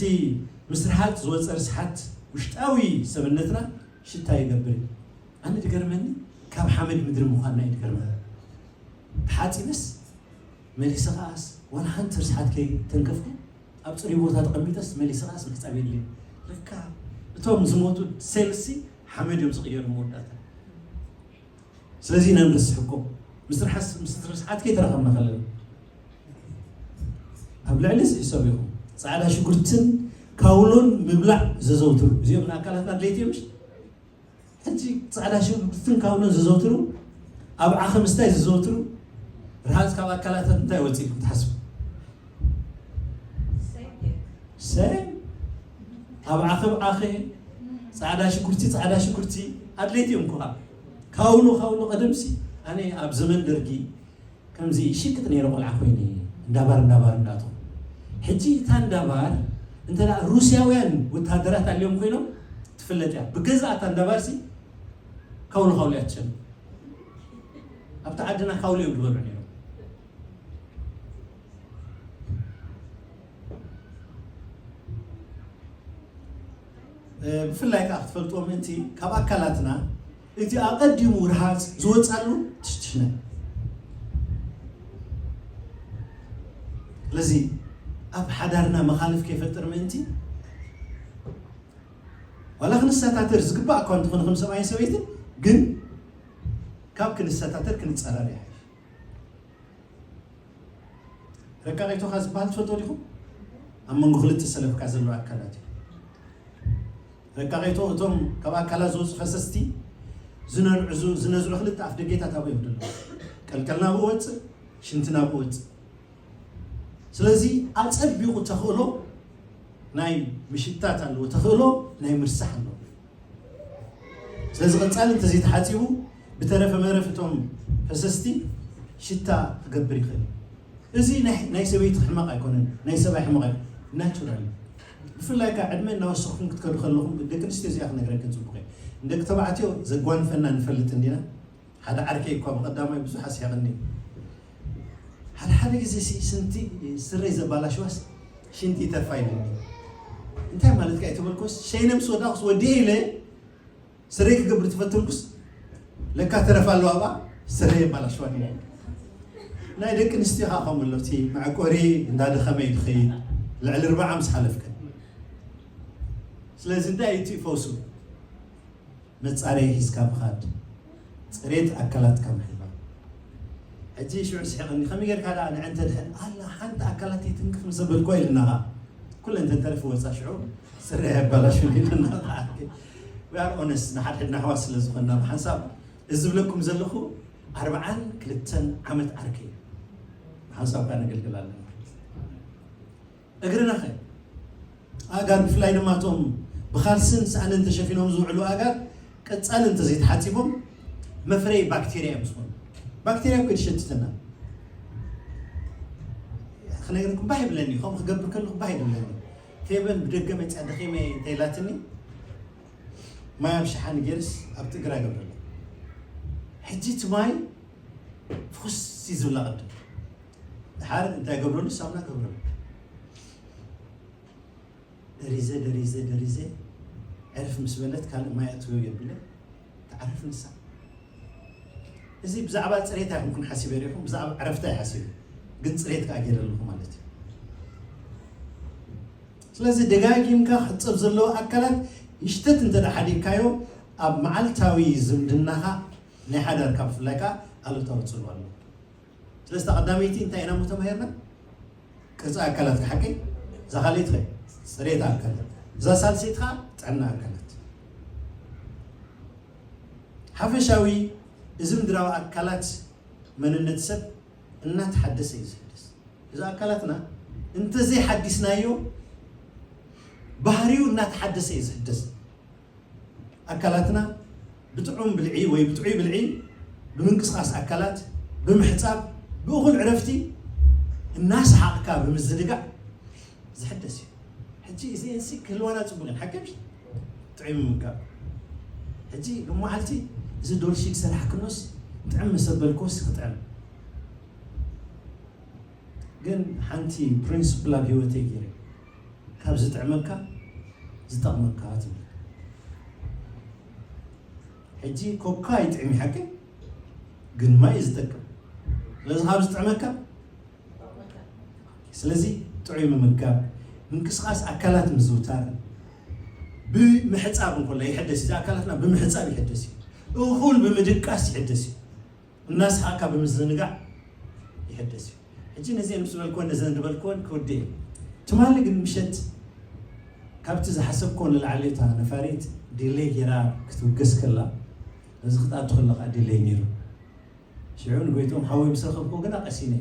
ምስ ርሃፅ ዝወፀ ርስሓት ውሽጣዊ ሰብነትና ሽታ ይገብር እዩ። ኣነ ድገርመኒ ካብ ሓመድ ምድሪ ምዃንና እዩ ድገርመኒ። ተሓፂበስ መሊሰ ከዓስ ዋላ ሓንቲ ርስሓት ከይተንከፍኩ ኣብ ፅሩይ ቦታ ተቐሚጠስ መሊሰ ከዓስ ምሕፃብ የድልየ። ለካ እቶም ዝሞቱ ሴልሲ ሓመድ እዮም ዝቕየሩ መወዳእታ። ስለዚ ኢና ንርስሕ እኮ ምስ ርሓስ ምስ ርስሓት ከይተራኸብና ከለና ኣብ ልዕሊ እዚ ሕሰብ ኢኹም። ፃዕዳ ሽጉርትን ካውሎን ምብላዕ ዘዘውትሩ እዚኦም ንኣካላትና ድሌት እዮም። ሕጂ ፃዕዳ ሽጉርትን ካውሎን ዘዘውትሩ ኣብ ዓኸ ምስታይ ዘዘውትሩ ርሃፅ ካብ ኣካላት እንታይ ወፂእኩም ትሓስቡ? ሰም ኣብ ዓኸ ብዓኸ ፃዕዳ ሽጉርቲ ፃዕዳ ሽጉርቲ ኣድሌት እዮም እኮ። ካውሎ ካውሎ ቀደምሲ ኣነ ኣብ ዘመን ደርጊ ከምዚ ሽቅጥ ነይረ ቆልዓ ኮይነ እንዳባር እንዳባር እንዳቶ ሕጂ እታ እንዳባር እንተ ሩስያውያን ወታደራት ኣልዮም ኮይኖም ትፍለጥ እያ። ብገዛ እታ እንዳባር ሲ ካውሎ ካውሎ እያ ትሸም። ኣብቲ ዓድና ካውሎ እዮም ዝበልዑ ነይሮም። ብፍላይ ከዓ ክትፈልጥዎ ምእንቲ ካብ ኣካላትና እቲ ኣቐዲሙ ርሃፅ ዝወፃሉ ትሽትሽነ። ስለዚ ኣብ ሓዳርና መኻልፍ ከይፈጥር ምእንቲ ዋላ ክንሰታተር ዝግባእ እኳ እንተኾነ ከም ሰብኣይን ሰበይትን ግን ካብ ክንሰታተር ክንፀረር ይሓይሽ። ረቃቂቶኻ ዝበሃል ትፈልጦ ዲኹም? ኣብ መንጎ ክልተ ሰለፍካ ዘለዉ ኣካላት እዩ። ረቃቂቶ እቶም ካብ ኣካላት ዝወፁ ፈሰስቲ ዝነዝዑ ክልተ ኣፍ ደጌታት ኣብኡ እዮም ዘለዉ። ቀልቀልና ብኡ ወፅእ፣ ሽንትና ብኡ ወፅእ። ስለዚ ኣፀቢቑ ተኽእሎ ናይ ምሽታት ኣለዎ፣ ተኽእሎ ናይ ምርሳሕ ኣለዎ። ስለዚ ቀፃሊ እንተዘይተሓፂቡ ብተረፈ መረፍ እቶም ፈሰስቲ ሽታ ክገብር ይኽእል። እዚ ናይ ሰበይቲ ሕመቕ ኣይኮነን፣ ናይ ሰብኣይ ሕመቕ ኣይኮነን፣ ናቹራል። ብፍላይ ከዓ ዕድመ እናወሰኽኩም ክትከዱ ከለኹም ደቂ ኣንስትዮ እዚኣ ክነግረክን ፅቡቕ እዩ። ንደቂ ተባዕትዮ ዘጓንፈና ንፈልጥ እንዲና። ሓደ ዓርከይ እኳ ብቐዳማይ ብዙሕ ኣስሒቕኒ። ሓደ ሓደ ግዜ ሽንቲ ስረይ ዘባላሽዋስ ሽንቲ ይተርፋ ኢለኒ። እንታይ ማለት ከ ኣይተበልኩስ ሸይነ ምስ ወዳኩስ ወዲኤ ኢለ ስረይ ክገብር ተፈተንኩስ ለካ ተረፍ ኣለዋ ኣብኣ ስረይ የባላሽዋ። ናይ ደቂ ኣንስትዮ ከዓ ከምኡ ኣሎ። እቲ መዕቆሪ እንዳደኸመ እዩ ዝኸይድ። ልዕሊ ኣርባዓ ምስ ሓለፍከ። ስለዚ እንታይ እዩ እቲ ፈውሱ? መፃረዪ ሒዝካ ምኻድ፣ ፅሬት ኣካላትካ ምሕላው። ሕጂ ሽዑ ስሒቐኒ፣ ከመይ ጌርካ ደኣ ንዕንተ ድሕን ኣላ ሓንቲ ኣካላት ይትንክፍ ምስ ዘበልኮ ኢልና ኸዓ ኩለን ተተርፊ ወፃ ሽዑ ስረ የባላሹ ኢልና። We are honest፣ ንሓድሕድና ኣሕዋት ስለ ዝኾንና ብሓንሳብ እዚ ዝብለኩም ዘለኹ ኣርብዓን ክልተን ዓመት ዓርከይ እዩ። ብሓንሳብ ከዓ ነገልግል ኣለና። እግርና ኸ ኣእጋር ብፍላይ ድማ እቶም ብኻልስን ሳእንን ተሸፊኖም ዝውዕሉ ኣእጋር ቀፃሊ እንተዘይተሓፂቦም መፍረይ ባክቴርያ እዮም ዝኾኑ። ባክቴርያ እኮ ይሸትተና። ክነግረኩም ባህ ይብለኒ፣ ከምኡ ክገብር ከለኹ ባህ ይብለኒ። ፌበን ብደገ መፅያ ደኺመ እንተይላትኒ ማይ ኣብ ሸሓኒ ገይርስ ኣብቲ እግራ ገብረላ። ሕጂ እቲ ማይ ፍኹስ እዩ ዝብላ ቅድም ድሓር እንታይ ገብረሉ? ሳሙና ገብረሉ። ደሪዘ ደሪዘ ደሪዘ ዕርፍ ምስ በለት ካልእ ማይ ኣትወ የብለ። ትዓርፍ ንሳ። እዚ ብዛዕባ ፅሬት ኣይኮንኩን ሓሲበ ሪኹም፣ ብዛዕባ ዕረፍታ ይሓሲበ፣ ግን ፅሬት ከዓ ገይረ ኣለኹ ማለት እዩ። ስለዚ ደጋጊምካ ክሕፀብ ዘለዎ ኣካላት ይሽተት እንተ ደኣ ሓዲግካዮ ኣብ መዓልታዊ ዝምድናኻ ናይ ሓዳርካ ብፍላይ ከዓ ኣሉታዊ ፅልዋ ኣለዎ። ስለዚ እታ ቀዳመይቲ እንታይ ኢና እሞ ተማሂርና? ቅርፂ ኣካላት ሓቀይ፣ እዛ ካልኣይቲ ኸ ፅሬት ኣካላት፣ እዛ ሳልሰይቲ ከዓ ጥዕና ኣካላት። ሓፈሻዊ እዚ ምድራዊ ኣካላት መንነት ሰብ እናተሓደሰ እዩ ዝሕደስ። እዚ ኣካላትና እንተዘይሓዲስናዮ ባህሪው እናተሓደሰ እዩ ዝሕደስ። ኣካላትና ብጥዑም ብልዒ ወይ ብጥዑይ ብልዒ፣ ብምንቅስቃስ ኣካላት፣ ብምሕፃብ፣ ብእኹል ዕረፍቲ፣ እናሰሓቕካ ብምዝንጋዕ ዝሕደስ እዩ። ሕጂ እዚኤንሲ ክህልዋና ፅቡቅ እየን ሓቂ ምሽ ጥዑይ ምምጋብ። ሕጂ ሎመዓልቲ እዚ ዶርሺ ክሰርሓ ክኖስ ጥዕም መሰበልኮስ ክጥዕም። ግን ሓንቲ ፕሪንስፕል ኣብ ህይወተይ ገይረ፣ ካብ ዝጥዕመካ ዝጠቕመካ ትብል። ሕጂ ኮካ ይጥዕም ሓቂ፣ ግን ማይ እዩ ዝጠቅም። ስለዚ ካብ ዝጥዕመካ፣ ስለዚ ጥዑይ ምምጋብ፣ ምንቅስቃስ ኣካላት ምዝውታር፣ ብምሕፃብ እንኮላ ይሕደስ እዩ። ኣካላትና ብምሕፃብ ይሕደስ እዩ። እኹል ብምድቃስ ይሕደስ እዩ። እናስሓቅካ ብምዝንጋዕ ይሕደስ እዩ። ሕጂ ነዚአን ምስ በልክወን ነዘን ዝበልክወን ክውድእ እየ። ትማሊ ግን ምሸት ካብቲ ዝሓሰብክዎ ንላዕሊ እታ ነፋሪት ዲሌይ ጌራ ክትውገስ ከላ፣ ነዚ ክትኣቱ ከለኻ ዲሌይ ነይሩ። ሽዑ ንጎይቶም ሓወይ ምስ ረኸብክዎ ግና ቀሲነ።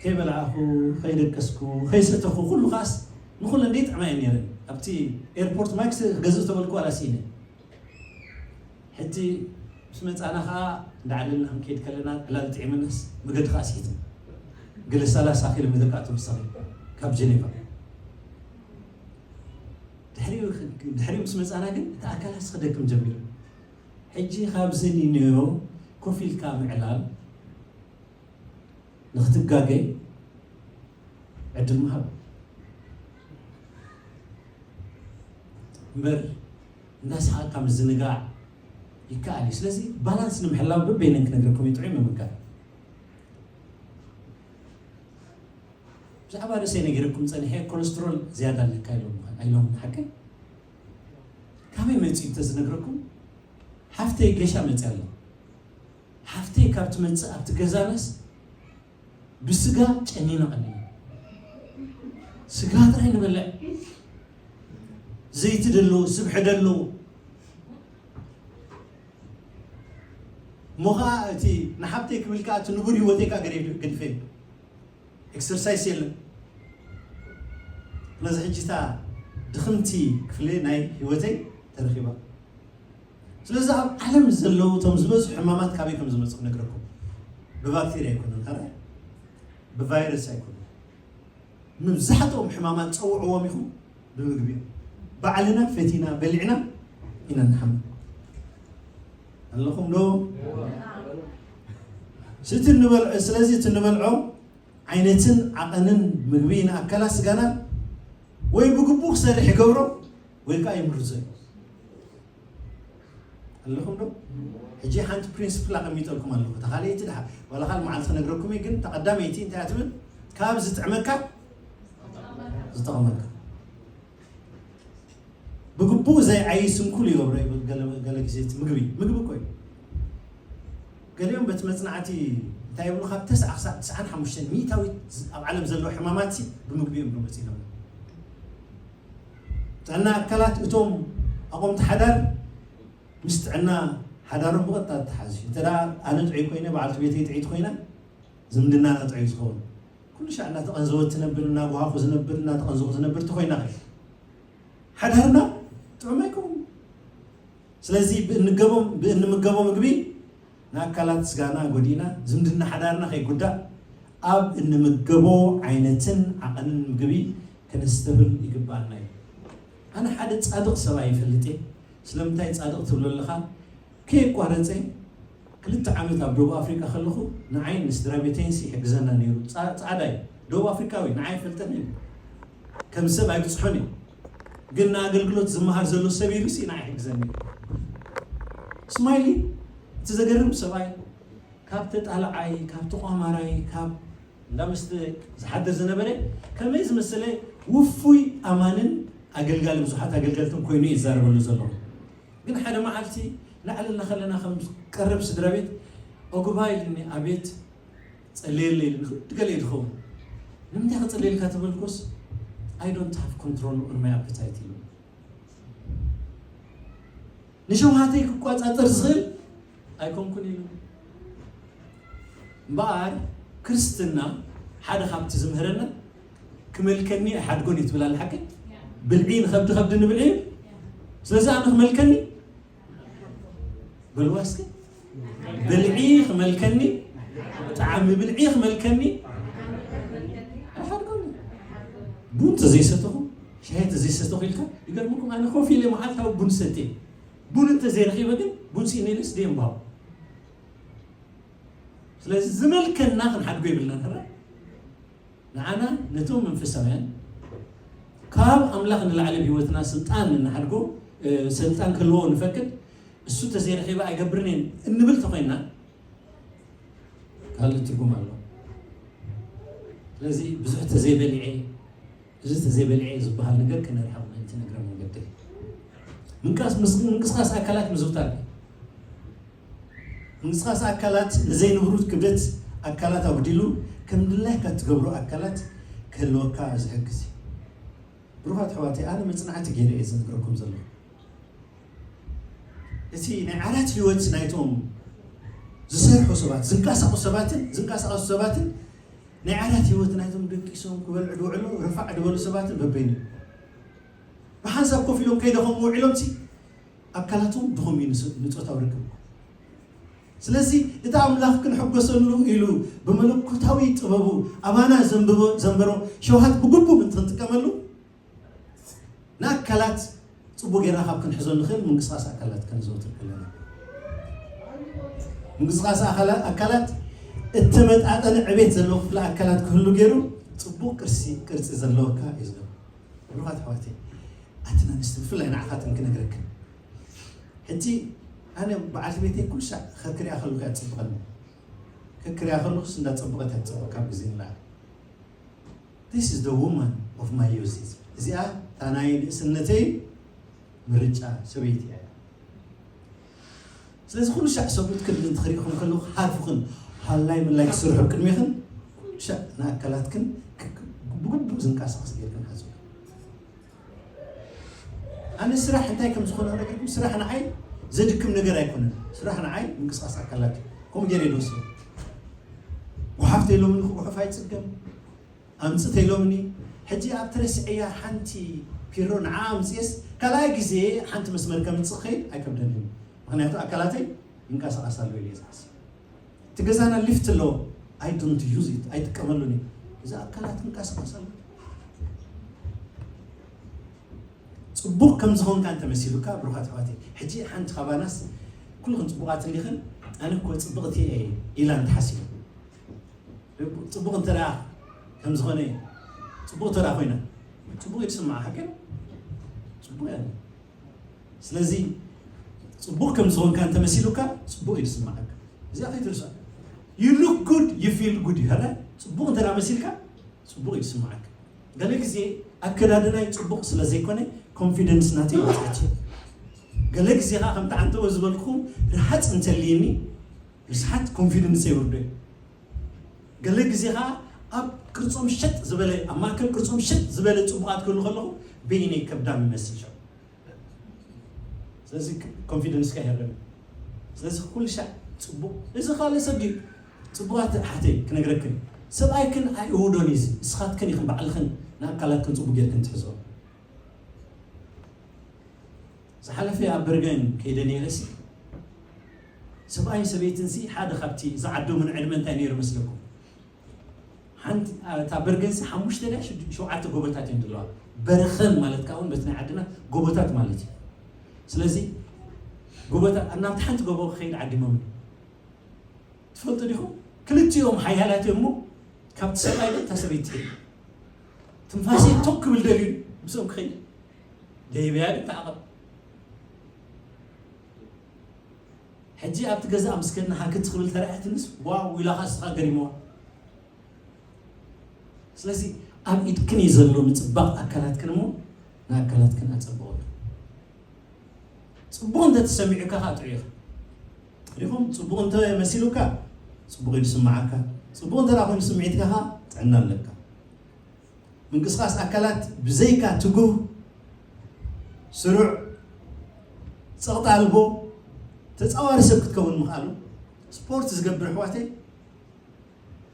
ከይበላዕኹ፣ ከይደቀስኩ፣ ከይሰተኹ፣ ኩሉ ከኣስ ንኹለን ደይጥዕማ እየን ነይረን። ኣብቲ ኤርፖርት ማይ ክገዝእ ተበልኩ ዋላ ስኢነ። ሕጂ ምስ መጻና ከኣ እንዳዓለልና ክንከይድ ከለና ዕላል ጥዒመናስ መገዲ ከኣ ስሒትና። ገለ ሰላሳ ኪሎ ሜትር ከኣ ተወሰኸ ካብ ጀኔቫ። ድሕሪኡ ድሕሪኡ ምስ መጻና ግን እቲ ኣካላትስ ክደክም ጀሚሩ። ሕጂ ካብዚ ኒኖዮ ኮፍ ኢልካ ምዕላል ንክትጋገ ዕድል ምሃብ እምበር እንዳሰሓቕካ ምዝንጋዕ ይከኣል እዩ። ስለዚ ባላንስ ንምሕላው በበይነን ክነግረኩም እዩ ጥዑይ ምምጋብ። ብዛዕባ ርእሰይ ነጊረኩም ጸኒሐ ኮለስትሮል ዝያዳ ኣለካ ኢሎም ኣይሎም ሓቀይ ካበይ መጺኡ እንተዝነግረኩም ሓፍተይ ገሻ መጺኣ ኣላ። ሓፍተይ ካብ ትመጽእ ኣብቲ ገዛናስ ብስጋ ጨኒና ቀኒና ስጋ ጥራይ ንበልዕ። ዘይቲ ደሎ ስብሒ ደሎ እሞ ኸዓ እቲ ንሓፍተይ ክብል ከዓ እቲ ንቡር ህይወተይ ከዓ ገዲፈ ገዲፈ ኤክሰርሳይስ የለን። ስለዚ ሕጂ እታ ድኽምቲ ክፍሊ ናይ ህይወተይ ተረኺባ። ስለዚ ኣብ ዓለም ዘለዉ እቶም ዝበዝሑ ሕማማት ካበይ ከም ዝመፁ ክነግረኩም። ብባክቴርያ ኣይኮነን፣ ካልኣይ ብቫይረስ ኣይኮነን። መብዛሕትኦም ሕማማት ፀውዕዎም ኢኹም ብምግቢ እዮም። ባዕልና ፈቲና በሊዕና ኢና ንሓምም ኣለኹም ዶ? ስቲ እንበልዖ ስለዚ እቲ እንበልዖ ዓይነትን ዓቐንን ምግቢ ንኣካላት ስጋና ወይ ብግቡእ ክሰርሕ ይገብሮ ወይ ከዓ ይምርዞ እዩ። ኣለኹም ዶ? ሕጂ ሓንቲ ፕሪንስፕል ኣቐሚጠልኩም ኣለኹ። እታ ካልኣይቲ ድሓ ዋላ ካልእ መዓልቲ ክነግረኩም እዩ፣ ግን እታ ቀዳመይቲ እንታይ እያ ትብል? ካብ ዝጥዕመካ ዝጠቕመካ ብግቡእ ዘይዓይ ስንኩል ይገብሮ ይብል። ገለ ገለ ግዜ እቲ ምግቢ ምግቢ እኮ እዩ። ገሊኦም በቲ መጽናዕቲ እንታይ ይብሉ? ካብ ተስዓ ክሳብ ትስዓን ሓሙሽተን ሚእታዊት ኣብ ዓለም ዘለዉ ሕማማት ሲ ብምግቢ እዮም ዝመጽኡ ኢሎም። ጥዕና ኣካላት እቶም ኣቆምቲ ሓዳር ምስ ጥዕና ሓዳሮም ብቐጥታ ተተሓዙ። እንተ ደኣ ኣነ ጥዑይ ኮይነ፣ በዓልቲ ቤተይ ጥዕይቲ ኮይና፣ ዝምድናና ጥዑይ ዝኸውን። ኩሉ ሻዕ እናተቐንዘወት ትነብር፣ እናጓሃኹ ዝነብር፣ እናተቐንዘኹ ዝነብር እንተኾይና ኸ ሓዳርና ጥዑም ኣይከውን። ስለዚ ብእንገቦም ብእንምገቦ ምግቢ ንኣካላት ስጋና ጎዲእና ዝምድና ሓዳርና ከይጉዳእ ኣብ እንምገቦ ዓይነትን ዓቐንን ምግቢ ከነስተብህል ይግባኣና እዩ። ኣነ ሓደ ጻድቕ ሰብኣይ ይፈልጥ እየ። ስለምንታይ ጻድቕ ትብሎ ኣለኻ? ከየቋረጸ ክልተ ዓመት ኣብ ደቡብ ኣፍሪቃ ከለኹ ንዓይ ንስድራ ቤተይንሲ ይሕግዘና ነይሩ። ጻ- ጻዕዳ እዩ፣ ደቡብ ኣፍሪቃዊ፣ ንዓይ ይፈልጠኒ እዩ። ከም ሰብ ኣይብጽሖን እዩ፣ ግን ንኣገልግሎት ዝመሃር ዘሎ ሰብ ኢሉሲ ንዓይ ይሕግዘኒ እዩ። ስማይሊ እቲ ዘገርም ሰብኣይ ካብ ተጣልዓይ፣ ካብ ተቋማራይ፣ ካብ እንዳ መስተ ዝሓድር ዝነበረ ከመይ ዝመሰለ ውፉይ ኣማንን ኣገልጋሊ ብዙሓት ኣገልገልትን ኮይኑ እዩ ዝዛረበሉ ዘሎ። ሓደ መዓልቲ ንዕለልና ከለና ከም ቀረብ ስድራ ቤት ኦጉባ ኢልኒ፣ ኣቤት ጸልየለይ ኢልኒ፣ ክብድ ገለ እዩ ዝኸውን። ንምንታይ ክጸልየልካ ተበልኩስ፣ I don't have control over my appetite ኢሉ። ንሸውሃተይ ክቋጻጸር ዝኽእል ኣይኮንኩን ኢሉ። እምበኣር ክርስትና ሓደ ካብቲ ዝምህረና ክመልከኒ ኣይሓድጎን እዩ ትብል ኣላ ሓቂ። ብልዒ ንኸብዲ ከብዲ ንብልዒ እዩ። ስለዚ ኣነ ክመልከኒ በልዋ እስኪ። ብልዒ ክመልከኒ፣ ጣዕሚ ብልዒ ክመልከኒ ኣይሓድጎን። ቡን ተዘይሰተኹ፣ ሻሂ ተዘይሰተኹ ኢልካ ይገርምኩም። ኣነ ኮፍ ኢለ መዓልታዊ ቡን ሰትየ፣ ቡን እንተዘይረኺበ ግን ቡን ስኢነ ኢለስ ደየንባው። ስለዚ ዝመልከና ክንሓድጎ የብልናን። ሕራ ንዓና ነቶም መንፈሳውያን ካብ ኣምላኽ ንላዕሊ ኣብ ህይወትና ስልጣን እንሓድጎ፣ እ፣ ስልጣን ክህልዎ ንፈቅድ፣ እሱ ተዘይረኺበ ኣይገብርን እየ እንብል ተኾይና ካልእ ትርጉም ኣለዎ። ስለዚ ብዙሕ ተዘይበሊዐ፣ እዚ ተዘይበሊዐ ዝበሃል ነገር ከነርሕቕ ምእንቲ ንእግረ መንገደይ ምንቃስ-፣ ምስ-፣ ምንቅስቃስ ኣካላት ምዝውታር። ምንቅስቃስ ኣካላት ንዘይንብሩት ክብደት ኣካላት ኣጉዲሉ ከም ድላይካ እትገብሮ ኣካላት ክህልወካ ዝሕግዝ እዩ። ብሩኻት ኣሕዋተይ፣ ኣነ መጽናዕቲ ገይረ እየ ዝነግረኩም ዘለኹ። እቲ ናይ ዓራት ህይወት ናይቶም ዝሰርሑ ሰባት፣ ዝንቀሳቐሱ ሰባትን ዝንቀሳቐሱ ሰባትን ናይ ዓራት ህይወት ናይቶም ደቂሶም ክበልዑ ዝውዕሉ፣ ረፋዕ ዝበሉ ሰባትን በበይኑ። ብሓንሳብ ኮፍ ኢሎም ከይደኸሙ ውዒሎም ሲ ኣካላቶም ድኹም እዩ ንስ-፣ ንጾታዊ ርክብ። ስለዚ እቲ ኣምላኽ ክንሕጎሰሉ ኢሉ ብመለኮታዊ ጥበቡ ኣባና ዘንብቦ-፣ ዘንበሮ ሸውሃት ብግቡእ ምእንቲ ክንጥቀመሉ ንኣካላት ጽቡቕ ጌርና ካብ ክንሕዞ ንኽእል ምንቅስቃስ ኣካላት ከነዘውትር ከለና። ምንቅስቃስ ኣካላ-፣ ኣካላት እተመጣጠነ ዕቤት ዘለዎ ክፍሊ ኣካላት ክህሉ ገይሩ ጽቡቕ ቅርሲ፣ ቅርጺ ዘለወካ እዩ ዝገብር። ብሩኻት ኣሕዋተይ፣ ኣትን ኣንስትን ብፍላይ ንዓኻትን ክነግረክን። ሕጂ ኣነ በዓልቲ ቤተይ ኩሉ ሳዕ ከክሪኣ ከለኹ እያ ትጽብቐኒ። ከክሪኣ ከለኹስ እንዳጸበቐት እያ ትጽብቕ ካብ ግዜ ንላዕሊ። This is the woman of my youth። እዚኣ እታ ናይ ንእስነተይ ምርጫ ሰበይቲ እያ። ስለዚ ኩሉ ሻዕ ሰብኡት ክንዲ እንትኽሪእኹም ከለኹ ሓርፍኽን ሃላይ ምላይ ክስርሑ ቅድሜኽን ኩሉ ሻዕ ንኣካላትክን ክ-፣ ክ-፣ ብግቡእ ዝንቀሳቐስ ጌርክን ሓዝኹ። ኣነ ስራሕ እንታይ ከም ዝኾነ ክነግረኩም፣ ስራሕ ንዓይ ዘድክም ነገር ኣይኮነን። ስራሕ ንዓይ ምንቅስቃስ ኣካላት እዩ። ከምኡ ገይረ ይወስዶ። ጓሓፍ ተይሎምኒ ክጉሕፍ ኣይጽገም። ኣምጽእ ተይሎምኒ። ሕጂ ኣብ ተረስዐያ ሓንቲ ፒሮ ንዓ ኣምጽኤስ ካልኣይ ግዜ ሓንቲ መስመር ከምጽእ ክኸይድ ኣይከብደንን እዩ። ምኽንያቱ ኣካላተይ ይንቀሳቐስ ኣሎ ኢለ እየ ዝሓስብ። እቲ ገዛና ሊፍት ኣለዎ። I don't use it፣ ኣይጥቀመሉን እየ። እዚ ኣካላት ይንቀሳቐስ ኣሎ። ጽቡቕ ከም ዝኾንካ እንተመሲሉካ፣ ብሩኻት ኣሕዋተይ፣ ሕጂ ሓንቲ ካባናስ ኩልኽን ጽቡቓት እንዲኽን፣ ኣነ እኮ ጽብቕቲ እየ ኢላ እንተሓሲቡ፣ ጽቡቕ እንተ ደኣ ከም ዝኾነ፣ ጽቡቕ እንተ ደኣ ኮይና፣ ጽቡቕ እዩ ዝስምዓ፣ ሓቂ ነው? ጽቡቕ እያ። ስለዚ ጽቡቕ ከም ዝኾንካ እንተመሲሉካ፣ ጽቡቕ እዩ ዝስምዓካ። እዚኣ ከይትርስዖ። You look good, you feel good እዩ። ሕራይ ጽቡቕ እንተ ደኣ መሲልካ፣ ጽቡቕ እዩ ዝስምዓካ። ገለ ግዜ ኣከዳድናይ ጽቡቕ ስለ ዘይኮነ ኮንፊደንስ ናተይ ይወጽእ እዩ። ገለ ግዜ ከኣ ከምቲ ዓንተቦ ዝበልኩኹም ርሃጽ እንተልይኒ ርስሓት ኮንፊደንስ የውርዶ እዩ። ገለ ግዜ ከኣ ኣብ ቅርጾም ሸጥ ዝበለ፣ ኣብ ማእከል ቅርጾም ሸጥ ዝበለ ጽቡቓት ክህሉ ከለኹ በይነይ ከብዳም ይመስል ሸው። ስለዚ ኮንፊደንስካ ይህረም። ስለዚ ኩሉ ሻዕ ጽቡቕ፣ እዚ ካልእ ሰብ ድዩ? ጽቡቓት ኣሕዋተይ ክነግረክን፣ ሰብኣይክን ኣይእውዶን እዩ እዚ። ንስኻትክን ኢኽን ባዕልኽን ንኣካላትክን ጽቡቕ ጌርክን ትሕዝኦ። ዝሓለፈ ኣብ በርገን ከይደ ነይረሲ፣ ሰብኣይን ሰበይትንሲ ሓደ ካብቲ ዝዓደሙን ዕድመ እንታይ ነይሩ መስለኩም? ሓንቲ፣ አ፣ እታ በርገንሲ ሓሙሽተ ድያ ሽዱ-፣ ሸውዓተ ጎቦታት እየን ዘለዋ። በርኸን ማለት ከኣ እውን በቲ ናይ ዓድና ጎቦታት ማለት እዩ። ስለዚ ጎቦታት፣ ናብቲ ሓንቲ ጎቦ ክኸይድ ዓዲሞምኒ። ትፈልጡ ዲኹም? ክልቲኦም ሓያላት እዮም እሞ፣ ካብቲ ሰብኣይ እታ ሰበይቲ ትሕት። ትንፋሰይ ቶክ ክብል ደልዩ ምስኦም ክኸይድ። ደይበያ ግን ተዓቐብ። ሕጂ ኣብቲ ገዛ ምስ ከድና ሃክት ክብል ተራእያትንስ፣ ዋው ኢላ ኸኣ ንስኻ ገሪምዋ። ስለዚ ኣብ ኢድክን እዩ ዘሎ ምጽባቕ ኣካላትክን እሞ፣ ንኣካላትክን ኣጸብቑ። ጽቡቕ እንተ ተሰሚዑካ ከዓ ጥዑይ ኢኻ። ሪኹም ጽቡቕ እንተ መሲሉካ ጽቡቕ እዩ ዝስምዓካ። ጽቡቕ እንተ ደኣ ኮይኑ ስምዒትካ ከዓ ጥዕና ኣለካ። ምንቅስቓስ ኣካላት ብዘይካ ትጉህ፣ ስሩዕ፣ ጸቕጢ ኣልቦ፣ ተጻዋሪ ሰብ ክትከውን ምኽኣሉ። ስፖርት ዝገብር ኣሕዋተይ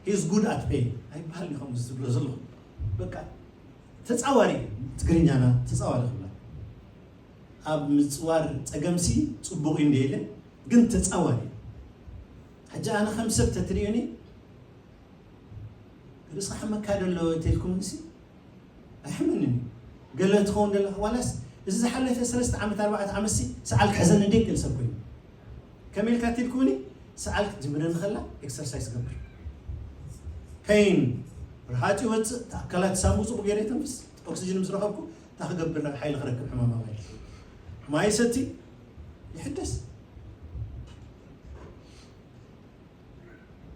he is good at pain ኣይበሃል እዩ ከምዚ ዝብሎ ዘለኹ። በቃ ተጻዋሪ እዩ። ትግርኛና ተጻዋሪ ክብላ ኣብ ምጽዋር ጸገምሲ ጽቡቕ እዩ እንደ የለ ግን ተጻዋሪ እዩ። ሕጂ ኣነ ከም ሰብ ተትርእዩኒ ርእስኻ ሓመካ ዶ ኣሎ ተልኩም ንሲ ኣይሕመንን እዩ። ገለ ትኸውን ደለኻ ዋላስ እዚ ዝሓለፈ ሰለስተ ዓመት ኣርባዕተ ዓመትሲ ሰዓል ክሕዘኒ እንደ ይክእል ሰብ ኮይኑ ከመይ ኢልካ ትልኩኒ ሰዓል ክትጅምረኒ ከላ ኤክሰርሳይስ ገብር ፔን ርሃፅ ይወፅእ ኣካላት ሳሙ ፅቡቅ ገይረ ተንፍስ ኦክሲጅን ምስ ረኸብኩ እንታይ ክገብር ናብ ሓይሊ ክረክብ ሕማም ኣባይ ማይ ሰቲ ይሕደስ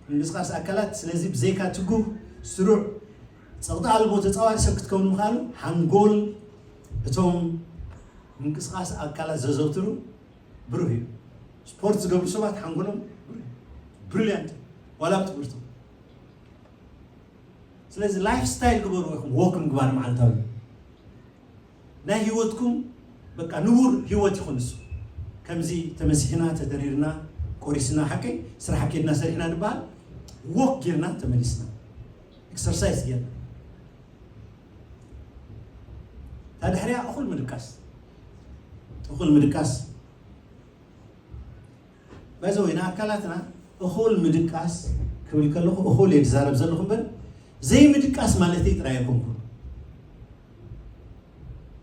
ምንቅስቃስ ኣካላት ስለዚ ብዘይካ ትጉህ ስሩዕ ጸቕጢ ኣልቦ ተጻዋሪ ሰብ ክትከውን ምኽኣሉ ሓንጎል እቶም ምንቅስቃስ ኣካላት ዘዘውትሩ ብሩህ እዩ። ስፖርት ዝገብሩ ሰባት ሓንጎሎም ብሩህ እዩ። ብሪልያንት ዋላ ኣብ ትምህርቶም ስለዚ ላይፍ ስታይል ግበሩ ኢኹም ወክ ምግባር መዓልታዊ ናይ ህይወትኩም በቃ ንቡር ህይወት ይኹን እሱ ከምዚ ተመሲሕና ተደሪርና ቆሪስና ሓቀይ ስራሕ ኬድና ሰሪሕና ንበሃል ወክ ጌርና ተመሊስና ኤክሰርሳይዝ ጌርና እታ ድሕሪያ እኹል ምድቃስ እኹል ምድቃስ በዚ ወይ ንኣካላትና እኹል ምድቃስ ክብል ከለኹ እኹል እየ ዝዛረብ ዘለኹ እምበር ዘይምድቃስ ማለተይ ጥራይ ኣይኮንኩን።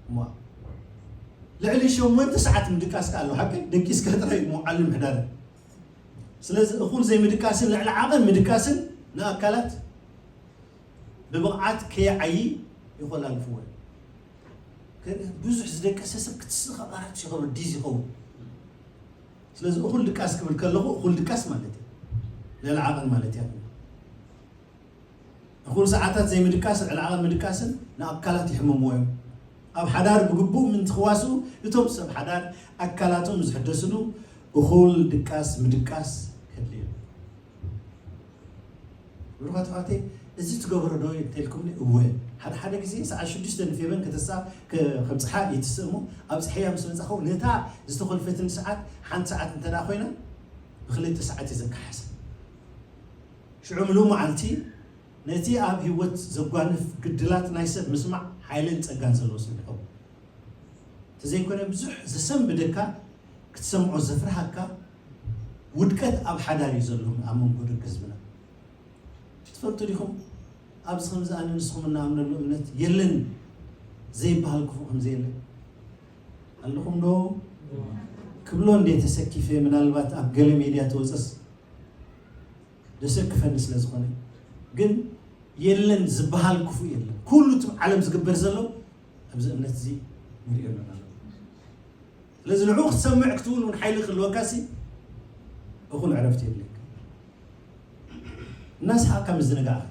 እሞ ልዕሊ ሸሞንተ ሰዓት ምድቃስ ከ ኣሎ ሓቂ ደቂስካ ጥራይ ምውዓልን ምሕዳርን። ስለዚ እኹል ዘይምድቃስን ልዕሊ ዓቐን ምድቃስን ንኣካላት ብብቕዓት ከይዓዪ ይኾላልፍዎ እዮም። ብዙሕ ዝደቀሰ ሰብ ክትስእ ካብ ኣራት ሺህ ከብር ዲዝ ይኸውን። ስለዚ እኹል ድቃስ ክብል ከለኹ እኹል ድቃስ ማለት እዩ። ልዕሊ ዓቐን ማለት እያ። እኹል ሰዓታት ዘይምድቃስ ልዕሊ ዓቐን ምድቃስን ንኣካላት ይሕምምዎ እዮም። ኣብ ሓዳር ብግቡእ ምንትኽዋስኡ እቶም ሰብ ሓዳር ኣካላቶም ዝሕደስሉ እኹል ድቃስ ምድቃስ ከድልዮም። ብሩኻት ኣሕዋተይ እዚ ትገብሮ ዶ እንተልኩምኒ እወ ሓደ ሓደ ግዜ ሰዓት ሽዱሽተ ንፌበን ከተሳ ከብፅሓ ይትስእ እሞ ኣብፅሐያ ምስ መፃኸው ነታ ዝተኾልፈትኒ ሰዓት ሓንቲ ሰዓት እንተ ኮይና ብክልተ ሰዓት እዩ ዘከሓሰ ሽዑ ምሉእ መዓልቲ ነቲ ኣብ ህይወት ዘጓንፍ ግድላት ናይ ሰብ ምስማዕ ሓይልን ፀጋን ዘለዎ ሰብ ይኸውን ተዘይኮነ ብዙሕ ዘሰንብደካ ክትሰምዖ ዘፍርሃካ ውድቀት ኣብ ሓዳር እዩ ዘሎ ኣብ መንጎ ደቂ ህዝብና ትፈልጡ ዲኹም ኣብዚ ከምዚ ኣነ ንስኹም እናኣምነሉ እምነት የለን ዘይበሃል ክፉእ ከምዘየለ ኣለኹም ዶ ክብሎ እንደ ተሰኪፈ ምናልባት ኣብ ገለ ሜድያ ተወፀስ ደሰክፈኒ ስለ ዝኾነ ግን የለን ዝበሃል ክፉእ የለን ኩሉ እቲ ዓለም ዝግበር ዘሎ ኣብዚ እምነት እዚ ንሪኦ ኣለና ስለዚ ንዕኡ ክትሰምዕ ክትብል እውን ሓይሊ ክህልወካ ሲ እኹል ዕረፍቲ የብለካ እናስሓቕካ ምዝንጋዕ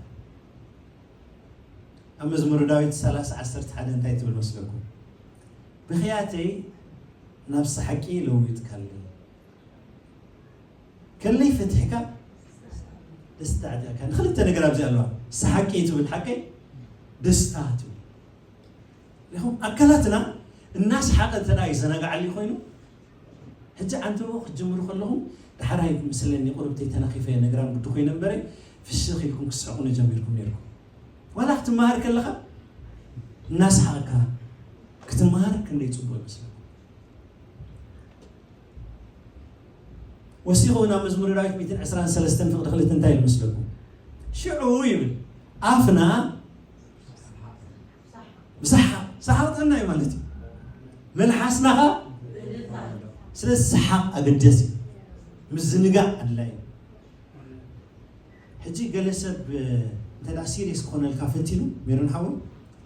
ኣብ መዝሙረ ዳዊት ሰላሳ ዓሰርተ ሓደ እንታይ ትብል መስለኩም ብኽያተይ ናብ ሳሓቂ ለዊጥካለይ ከለይ ፈቲሕካ ደስታ ዕጢቕካ ንክልተ ነገር ኣብዚ ኣለዋ ሳሓቂ ትብል ሓቀይ ደስታ ትብል ኢኹም ኣካላትና እናስሓቐ እንተ ይዘናጋዓሉ ኮይኑ ሕጂ ዓንተቦ ክትጅምሩ ከለኹም ዳሕራይ ምስለኒ ቁርብተይ ተነኺፈ ነግራም ግዲ ኮይነ እምበረ ፍሽኽ ኢልኩም ክስሕቑኒ ጀሚርኩም ነርኩም ዋላ ክትመሃር ከለኻ እናስሓቕካ ክትመሃር ክንደይ ፅቡቅ ይመስለኩም ወሲኹ ናብ መዝሙረ ዳዊት ሚእትን ዕስራን ሰለስተን ፍቕዲ ክልተ እንታይ ይመስለኩም? ሽዑ ይብል ኣፍና ብሰሓቕ ሰሓቕ ጥዕና እዩ ማለት እዩ። መልሓስና ኸ ስለዚ ሰሓቕ ኣገደስ እዩ። ምዝንጋዕ ኣድላይ እዩ። ሕጂ ገለ ሰብ እንተ ደኣ ሲሪየስ ክኾነልካ ፈቲኑ ሜሮን ሓወይ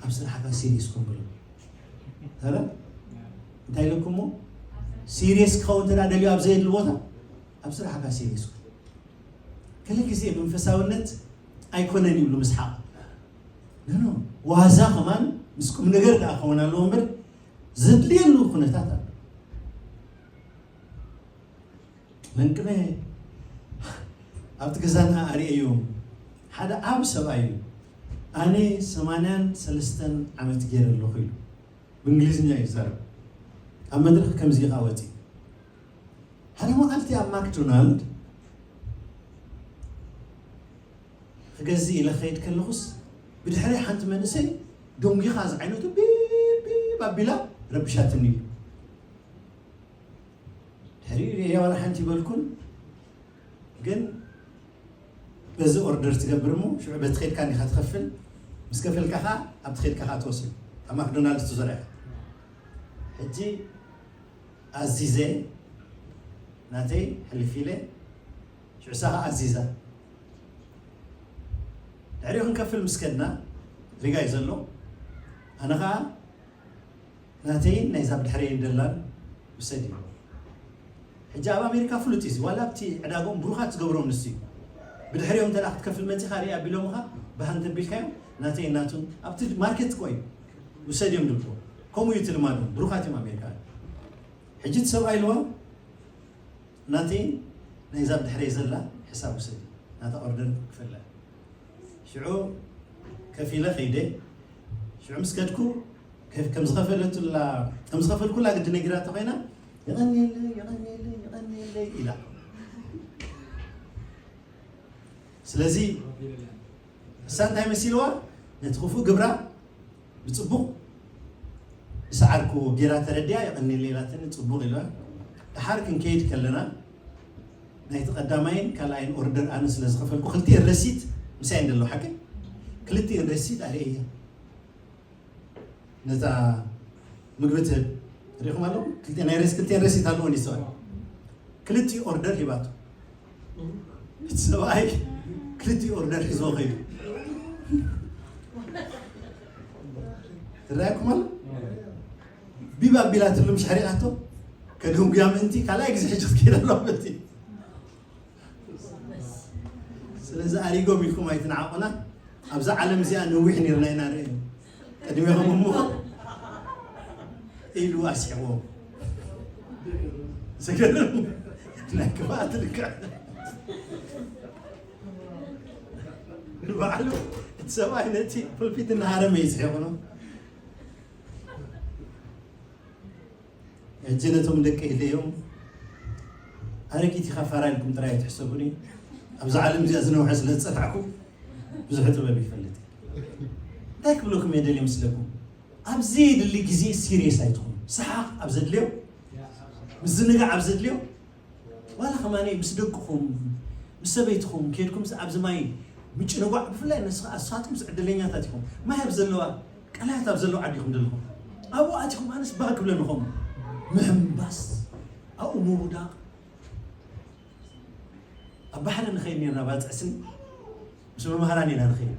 ኣብ ስራሕካ ሲሪየስ ኮን ብሎ። ኧረ እንታይ ኢለኩሞ? ሲሪየስ ክኸውን እንተ ደኣ ደልዩ ኣብ ዘየድሊ ቦታ ኣብ ስራሕካ ሲሪየስ ኮን። ገለ ግዜ መንፈሳውነት ኣይኮነን ይብሉ ምስሓቕ። ኖ ዋዛ ከማን ምስ ቁም ነገር ደኣ ክኸውን ኣለዎ እምበር ዘድልየሉ ኩነታት ኣሎ። መንቅነ ኣብቲ ገዛና ኣርእየዮም። ሓደ ዓብ ሰብኣይ እዩ። ኣነ ሰማንያን ሰለስተን ዓመት ገይረ ኣለኹ ኢሉ ብእንግሊዝኛ እዩ ዝዛረብ። ኣብ መድረኽ ከምዚ ኢኻ ወፂ። ሓደ መዓልቲ ኣብ ማክዶናልድ ክገዝእ ኢለ ክኸይድ ከለኹስ ብድሕሪ ሓንቲ መንእሰይ ደንጊኻ ዝዓይነቱ ቢብ ቢብ ኣቢላ ረብሻትኒ እዩ። ድሕሪኡ ሪኤያ ዋላ ሓንቲ ይበልኩን፣ ግን በዚ ኦርደር ትገብር እሞ ሽዑ በቲ ኸድካ እንዲኻ ትኸፍል፣ ምስ ከፈልካ ኸዓ ኣብቲ ኸድካ ኸዓ ትወስድ ኣብ ማክዶናልድስ ትዞር ኢኻ። ሕጂ ኣዚዘ ናተይ ሕልፍ ኢለ ሽዑ እሳ ኸዓ ኣዚዛ። ድሕሪኡ ክንከፍል ምስ ከድና ሪጋ እዩ ዘሎ። ኣነ ኸዓ ናተይን ናይዛ ብድሕረይን ደላን ውሰድ እዩ። ሕጂ ኣብ ኣሜሪካ ፍሉጥ እዩ። ዋላ ኣብቲ ዕዳግኦም ብሩኻት ዝገብሮም ንሱ እዩ። ብድሕሪኦም እንተ ክትከፍል መፂኻ ሪኣ ኣቢሎምኻ ብሃን ተቢልካዮም ናተይን ናቱን ኣብቲ ማርኬት እኮ እዩ ውሰድ እዮም ድብሎ። ከምኡ እዩ እቲ ልማዶም። ብሩኻት እዮም ኣሜሪካ። ሕጂ እቲ ሰብኣይ ኢልዋ ናተይን ናይዛ ብድሕረይ ዘላ ሕሳብ ውሰድ ናታ ኦርደር ክፈላ። ሽዑ ከፊለ ከይደ። ሽዑ ምስ ከድኩ ከፍ- ከም ዝኸፈለቱላ ከም ዝኸፈልኩላ ግዲ ነጊራቶ ኮይና የቐንየለይ የቐንየለይ የቐንየለይ ኢላ። ስለዚ እሳ እንታይ መሲልዋ ነቲ ክፉእ ግብራ ብፅቡቕ ዝሰዓርኩዎ ጌራ ተረዲኣ የቐንየለይ ኢላትኒ ፅቡቕ ኢላ። ደሓር ክንከይድ ከለና ናይቲ ቀዳማይን ካልኣይን ኦርደር ኣነ ስለ ዝኸፈልኩ ክልቲኤን ረሲት ምሳይ እንደሎ ሓቂ ክልቲኤን ረሲት ኣርእየ ነታ ምግቢ ትህብ ሪኹም ኣለኹም ክልቲኤን ናይ ረስ ክልቲኤን ረሲት ኣለዎ ንሰ ክልቲኡ ኦርደር ሂባቱ እቲ ሰብኣይ ክልቲኡ ኦርደር ሒዝዎ ከይዱ ትረኣኩም ኣሎ ቢብ ኣቢላትሉ ምሽ ሕሪቓቶ ከድህጉያ ምእንቲ ካልኣይ ግዜ ሕጂ ክትከይድ ኣለዋ በቲ ስለዚ ኣሪጎም ኢልኩም ኣይትንዓቑና ኣብዛ ዓለም እዚኣ ነዊሕ ነርና ኢና ንርኢ ቅድሚኹም እሞ ኢሉ ኣስሕዎም ዝገርም ናይ ክፍኣት ልክዕ ንባዕሉ እቲ ሰብኣይ ነቲ ፕልፒት እናሃረመ እዩ ስሒቑ ነው ሕጂ ነቶም ደቂ ኢለዮም ኣረጊት ኢኻ ፋራ ኢልኩም ጥራይ ኣይትሕሰቡኒ ኣብዛ ዓለም እዚኣ ዝነውሐ ስለ ዝፀናዕኩ ብዙሕ ጥበብ ይፈልጥ እንታይ ክብለኩም እየ ደልየ ምስለኩም ኣብ ዘየድሊ ግዜ ሲሪየስ ኣይትኹኑ ሰሓቕ ኣብ ዘድልዮ ምዝንጋዕ ኣብ ዘድልዮ ዋላ ከማኒ ምስ ደቅኹም ምስ ሰበይትኹም ከድኩም ኣብዚ ማይ ምጭንጓዕ ብፍላይ ንስኻትኩም ዕድለኛታት ኢኹም ማይ ኣብ ዘለዋ ቀላያት ኣብ ዘለዋ ዓዲ ኢኹም ዘለኹም ኣብኡ ኣቲኹም ኣነስ ባህ ክብለኒ ከምኡ ምሕምባስ ኣብኡ ምውዳቕ ኣብ ባሕሪ ንኸይድ ነርና ባፅዕስን ምስ መምሃራን ኢና ንኸይድ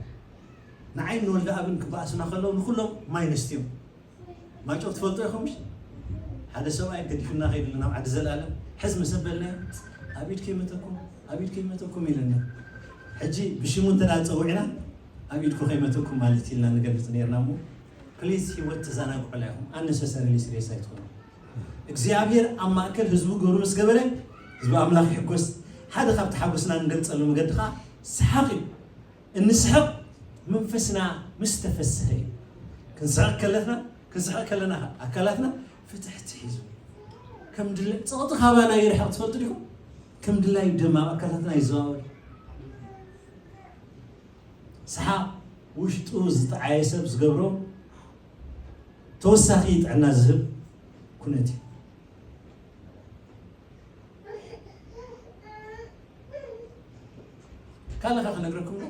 ንዓይ ንወልደ ኣብን ክበኣሱና ከለዉ ንኩሎም ማይ ነስትዮም ማይጨው ትፈልጦ ኢኹም ሓደ ሰብኣይ ገዲፍና ከይድሉ ናብ ዓዲ ዘላለም ሕዝ ምስ ኣበልናዮ ኣብ ኢድ ከይመተኩም ኣብ ኢድ ከይመተኩም ኢለና ሕጂ ብሽሙ እንተ ጸዊዕና ኣብ ኢድኩ ከይመተኩም ማለት ኢልና ንገልጽ ነርና እሞ ፕሊዝ ህይወት ተዘናግዑላ ኢኹም ኣነሰሰርሊ ስሬስ ኣይትኾኑ እግዚኣብሔር ኣብ ማእከል ህዝቡ ግብሩ ምስ ገበረ ህዝቢ ኣምላኽ ይሕጎስ ሓደ ካብቲ ሓጎስና ንገልጸሉ መገዲ ከዓ ሰሓቕ እዩ እንስሕቕ መንፈስና ምስ ተፈስሐ እዩ። ክንስሕቕ ከለና ክንስሕቕ ከለና ኣካላትና ፍትሕቲ ሒዙ ከም ድለ ጸቕጢ ካባና ይርሕቕ ትፈልጡ ዲኹም? ከም ድላዩ ደም ኣብ ኣካላትና ይዘዋወር። ሰሓቕ ውሽጡ ዝጠዓየ ሰብ ዝገብሮ ተወሳኺ ጥዕና ዝህብ ኩነት እዩ። ካልኻ ክነግረኩም ዶ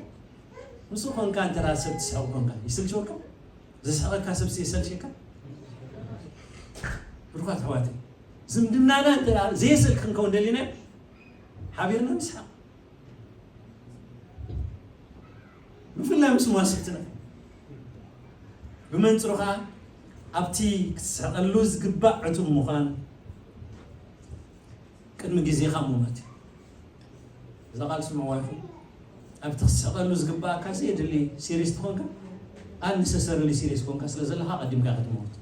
ምስ ኾንካ እንተ ሰብ ትስሕቕ ኮንካ ይስልችወካ ዝስሕቐካ ሰብ የሰልችካ ብርኳት ኣሕዋተይ ዝምድናና እንተ ዘየስእል ክንከውን ደሊና ሓቢርና ንስሓቕ ብፍላይ ምስ ሟስብትና ብመንፅሩ ከዓ ኣብቲ ክትስሕቐሉ ዝግባእ ዕቱብ ምዃን ቅድሚ ግዜኻ ምሞት እዩ። እዛ ቃል ስምዕዋ ኢኹም። ኣብቲ ክትስሕቐሉ ዝግባእካ ዘየድሊ ሲሪየስ ትኾንካ ኣንሰሰርሊ ሲሪየስ ኮንካ ስለ ዘለኻ ቀዲምካ ኢኻ ትመውት።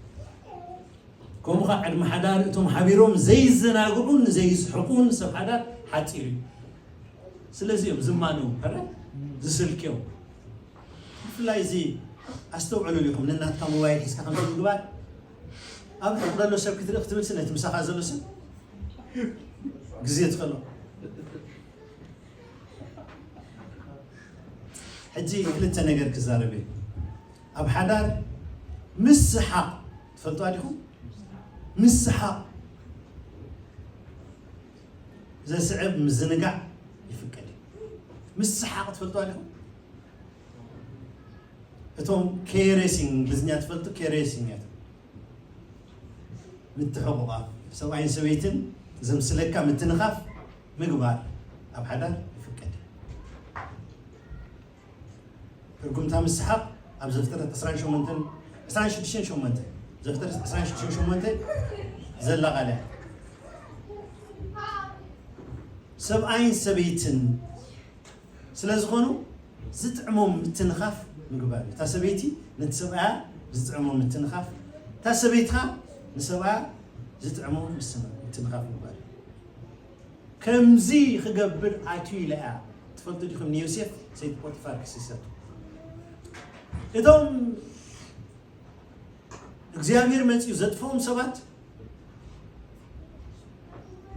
ከምኡ ከዓ ዕድመ ሓዳር እቶም ሓቢሮም ዘይዘናግዑን ዘይስሕቁን ሰብ ሓዳር ሓፂር እዩ። ስለዚ እዮም ዝማነው፣ ረ ዝስልክዮም። ብፍላይ እዚ ኣስተውዕሉ ኢኹም፣ ነናትካ ሞባይል ሒዝካ ከምዚ ምግባር፣ ኣብ ርሑቕ ዘሎ ሰብ ክትርኢ ክትብል፣ ነቲ ምሳኻ ዘሎ ሰብ ግዜ ትኸሎ። ሕጂ ክልተ ነገር ክዛረብ እየ። ኣብ ሓዳር ምስሓቕ ትፈልጡ ዲኹም? ምስሓቕ ዘስዕብ ምዝንጋዕ ይፍቀድ እዩ። ምስሓቕ ትፈልጡ ዲኹም? እቶም ኬሬሲንግ እንግሊዝኛ ትፈልጡ፣ ኬሬሲንግ እያ። ምትሕቑቓፍ፣ ሰብኣይን ሰበይትን ዘምስለካ ምትንኻፍ ምግባር ኣብ ሓዳር ይፍቀድ። ትርጉምታ ምስሓቕ ኣብ ዘፍጥረት ዕስራን ሸሞንተን፣ ዕስራን ሽዱሽተን ሸሞንተ፣ ዘፍጥረት ዕስራን ሽዱሽተን ሸሞንተ ዘላ ቃል እያ። ሰብኣይን ሰበይትን ስለ ዝኾኑ ዝጥዕሞም ምትንኻፍ ምግባር እዩ። እታ ሰበይቲ ነቲ ሰብኣያ ዝጥዕሞ ምትንኻፍ፣ እታ ሰበይትኻ ንሰብኣያ ዝጥዕሞ ምስና-፣ ምትንኻፍ ምግባር እዩ። ከምዚ ክገብር ኣትዩ ኢላ እያ። ትፈልጡ ዲኹም ንዮሴፍ ሰይቲ ፖቲፋር ክሲሰቱ? እቶም እግዚኣብሔር መጺኡ ዘጥፍኦም ሰባት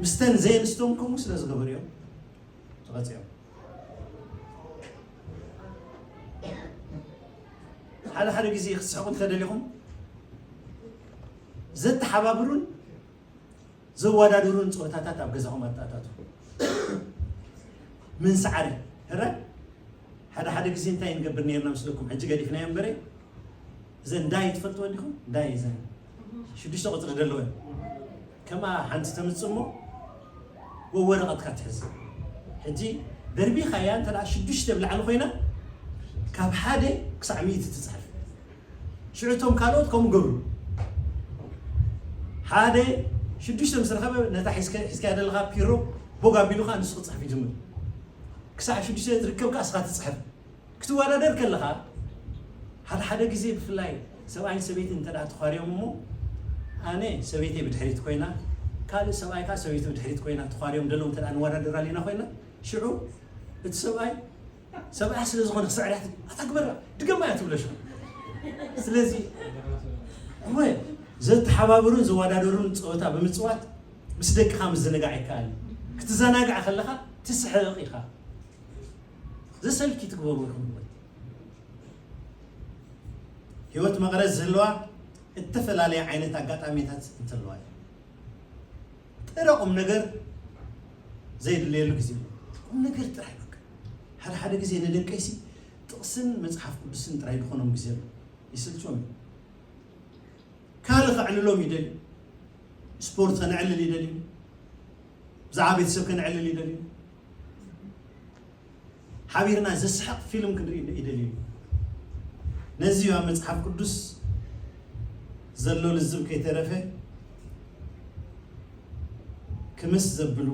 ምስተን ዘየንስቶም ከምኡ ስለ ዝገበሩ እዮም ተቐጺኦም። ሓደ ሓደ ግዜ ክትስሕቑ እንተደሊኹም ዘተሓባብሩን ዘወዳድሩን ጸወታታት ኣብ ገዛኹም ኣተኣታቱ። ምን ሳዕሪ፣ ሕረ ሓደ ሓደ ግዜ እንታይ ንገብር ነርና ምስለኩም፣ ሕጂ ገዲፍናዮ እምበረ፣ እዘን ዳይ ትፈልጥወን ዲኹም? ዳይ እዘን ሽዱሽተ ቁጽሪ ዘለወን፣ ከምኣ ሓንቲ ተምጽእ እሞ ወረቐትካ ትሕዝ። ሕጂ ደርቢኻያ እንተ ደኣ ሽዱሽተ ብላዕሊ ኮይና፣ ካብ ሓደ ክሳዕ ሚእቲ ትጽሕፍ። ሽዑ እቶም ካልኦት ከምኡ ገብሩ። ሓደ ሽዱሽተ ምስ ረኸበ፣ ነታ ሒዝከ-፣ ሒዝካያ ዘለኻ ፒሮ ቦግ ኣቢሉ ኸኣ ንሱ ክጽሕፍ ይጅምር። ክሳዕ ሽዱሽተ ትርከብ ከኣ ንስኻ ትጽሕፍ። ክትወዳደር ከለኻ፣ ሓደ ሓደ ግዜ ብፍላይ ሰብኣይን ሰበይትን እንተ ደኣ ተዃርዮም እሞ፣ ኣነ ሰበይተይ ብድሕሪት ኮይና፣ ካልእ ሰብኣይ ከኣ ሰበይቱ ብድሕሪት ኮይና ተዃርዮም ዘለዉ እንተ ደኣ ንወዳደር ኣሊና ኮይና፣ ሽዑ እቲ ሰብኣይ ሰብኣያ ስለ ዝኾነ ክስዕር እያ ትብል። ኣታ ግበራ፣ ድገማ እያ ትብሎ ሽዑ። ስለዚ፣ እወ፣ ዘተሓባብሩን ዘወዳደሩን ጸወታ ብምጽዋት ምስ ደቅኻ ምዝንጋዕ ይከኣል እዩ። ክትዘናጋዕ ከለኻ ትስሕቕ ኢኻ። ዘሰልኪ ትግበሩ ኢኹም። ህይወት መቐረት ዝህልዋ እተፈላለየ ዓይነት ኣጋጣሚታት እንትህልዋ እዩ። ጥረ ቁም ነገር ዘይድለየሉ ግዜ ኣሎ። ቁም ነገር ጥራይ በቃ። ሓደ ሓደ ግዜ ንደቀይሲ ጥቕስን መጽሓፍ ቅዱስን ጥራይ ዝኾኖም ግዜ ኣሎ። ይስልችዎም እዩ። ካልእ ከዕልሎም ይደልዩ። ስፖርት ከነዕልል ይደልዩ። ብዛዕባ ቤተሰብ ከነዕልል ይደልዩ። ሓቢርና ዘስሕቕ ፊልም ክንርኢ ይደልዩ። ነዚ እዩ ኣብ መጽሓፍ ቅዱስ ዘሎ ልዝብ ከይተረፈ ክምስ ዘብሉ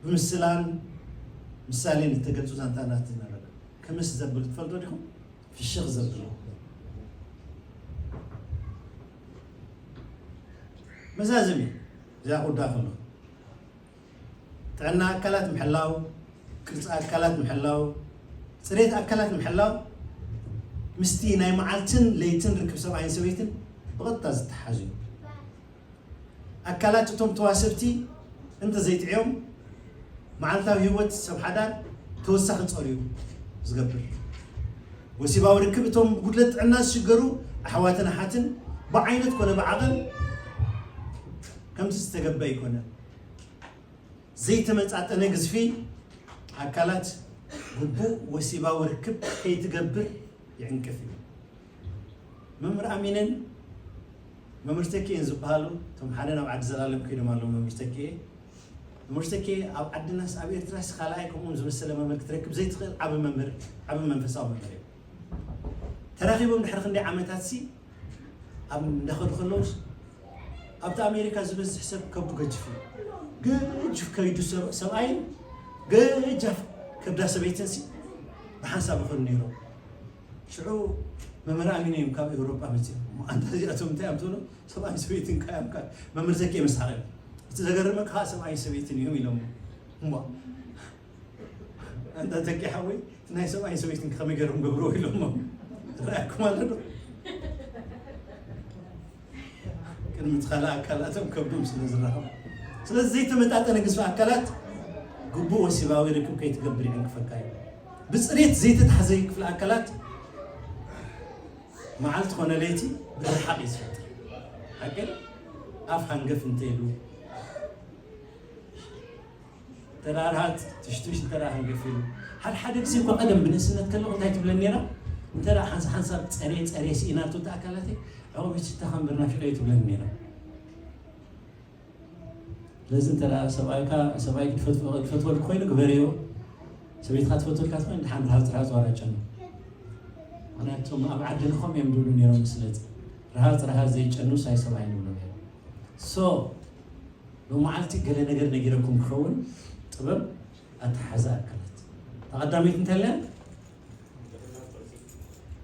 ብምስላን ምሳሌን እተገልጹ ዛንታታት ንረክብ። ክምስ ዘብሉ ትፈልጡ ዲኹም? ፍሽኽ ዘብሉ። መዛዘሚ እዚኣ ክውዳእ ከሎ ጥዕና ኣካላት ምሕላው፣ ቅርጺ ኣካላት ምሕላው፣ ጽሬት ኣካላት ምሕላው ምስቲ ናይ መዓልትን ለይትን ርክብ ሰብኣይን ሰበይትን ብቐጥታ ዝተሓሓዙ እዩ። ኣካላት እቶም ተዋሰብቲ እንተዘይጥዕዮም፣ መዓልታዊ ህይወት ሰብ ሓዳር ተወሳኺ ጸር እዩ ዝገብር። ወሲባዊ ርክብ እቶም ብጉድለት ጥዕና ዝሽገሩ ኣሕዋትን ኣሓትን ብዓይነት ኮነ ብዓቐን ከምቲ ዝተገበ ኣይኮነን። ዘይተመጣጠነ ግዝፊ ኣካላት ግቡእ ወሲባዊ ርክብ ከይትገብር ይዕንቅፍ እዩ። መምህር ኣሚነን መምህር ተኪኤን ዝበሃሉ እቶም ሓደ ናብ ዓዲ ዘላለም ከይዶም ኣለዉ። መምህር ተኪኤ፣ መምህር ተኪኤ ኣብ ዓድናስ ኣብ ኤርትራስ ካልኣይ ከምኦም ዝመሰለ መምህር ክትረክብ ዘይትኽእል ዓቢ መምህር፣ ዓቢ መንፈሳዊ መምህር እዩ። ተራኺቦም ድሕሪ ክንደይ ዓመታት ሲ ኣብ እንዳኸዱ ከለውስ ኣብቲ ኣሜሪካ ዝበዝሕ ሰብ ከብዱ ገጅፍ እዩ። ገጅፍ ከይዱ ሰብ-፣ ሰብኣይን ገጃፍ ከብዳ ሰበይትን ሲ ብሓንሳብ ይኸዱ ነይሮም። ሽዑ መምህር ኣሚን እዮም ካብ ኤውሮጳ መጺኦም። እሞ ኣንታ እዚኣቶም እንታይ እዮም ትብሎ? ሰብኣይን ሰበይትን እንታይ እዮም? ካብ መምህር ዘኪ መስሓቕ እዮም። እቲ ዘገርመካ ከዓ ሰብኣይን ሰበይትን እዮም ኢሎም። እሞ ኣንታ ተኪ ሓወይ፣ ናይ ሰብኣይ ሰበይትን ከመይ ገይሮም ገብርዎ ኢሎሞ? ረኣኩም ኣሎ ዶ? ቅድሚ እቲ ካልእ ኣካላቶም ከብዶም ስለ ዝረኸቡ። ስለዚ ዘይተመጣጠነ ግዝፊ ኣካላት ግቡእ ወሲባዊ ርክብ ከይትገብር ይዕንቅፈካ እዩ። ብፅሬት ዘይተታሕዘ ክፍሊ ኣካላት መዓልቲ ኮነ ለይቲ ብርሓቕ እዩ ዝፈጥር። ሓቂ ኣፍ ሃንገፍ እንተይሉ ተራርሃት ትሽትሽ እንተ ደኣ ሃንገፍ ኢሉ ሓደ ሓደ ግዜ እኮ ቀደም ብንእስነት ከለኹ እንታይ ትብለኒ ነይራ? እንተ ደኣ ሓንሳ ሓንሳብ ፀሬ ፀሬ ስኢናቶ እቲ ኣካላተይ ዕቑብ ይስተ ከንብር ናፊቐ እዩ ትብለኒ ነይራ። ስለዚ እንተ ደኣ ሰብኣይካ ሰብኣይ ክትፈትወልክ ኮይኑ ግበርዮ። ሰበይትካ ትፈትወልካ ትኮይን ድሓን ርሃፅ ርሃፅ ዋራጨ ነው። ምክንያቱም ኣብ ዓዲ ንኸም እዮም ድብሉ ነይሮም ስለዚ ርሃፅ ርሃፅ ዘይጨኑ ሳይ ሰብኣይ ንብሎ ነይሩ። ሶ ሎመዓልቲ ገለ ነገር ነጊረኩም ክኸውን ጥበብ ኣተሓዛ ኣካላት ተቐዳመይቲ እንታይ ኣለያ?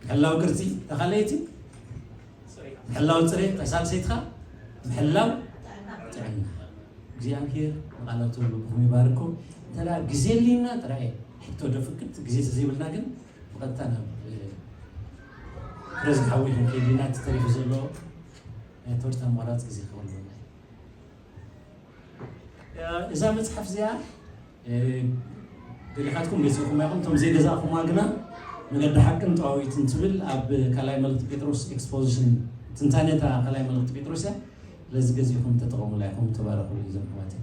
ምሕላው ቅርፂ ተኻለይቲ ምሕላው ፅሬት ተሳልሰይትኻ ምሕላው ጥዕና። እግዚኣብሔር ንቓላቱ ልብኹም ይባርኩም። እንተ ግዜ ልና ጥራይ ሕቶ ደፍክት ግዜ ተዘይብልና ግን ብቐጥታ ናብ ፕረዚደንት ሓዊ ክንከይድ ኢና። እቲ ተሪፉ ዘሎ ናይ ትምህርቲ ኣማራፂ ግዜ ክህልወና እዩ። እዛ መፅሓፍ እዚኣ ገሊኻትኩም ገዚእኹም ኢኹም። እቶም ዘይገዛእኹማ ግና መገዲ ሓቅን ጠዋዊትን ትብል ኣብ ካልኣይ መልእኽቲ ጴጥሮስ ኤክስፖዚሽን ትንታኔታ ካልኣይ መልእኽቲ ጴጥሮስ እያ። ስለዚ ገዚእኹም ተጠቐሙላ ኢኹም። ተባረኹ እዞም ኣሕዋት።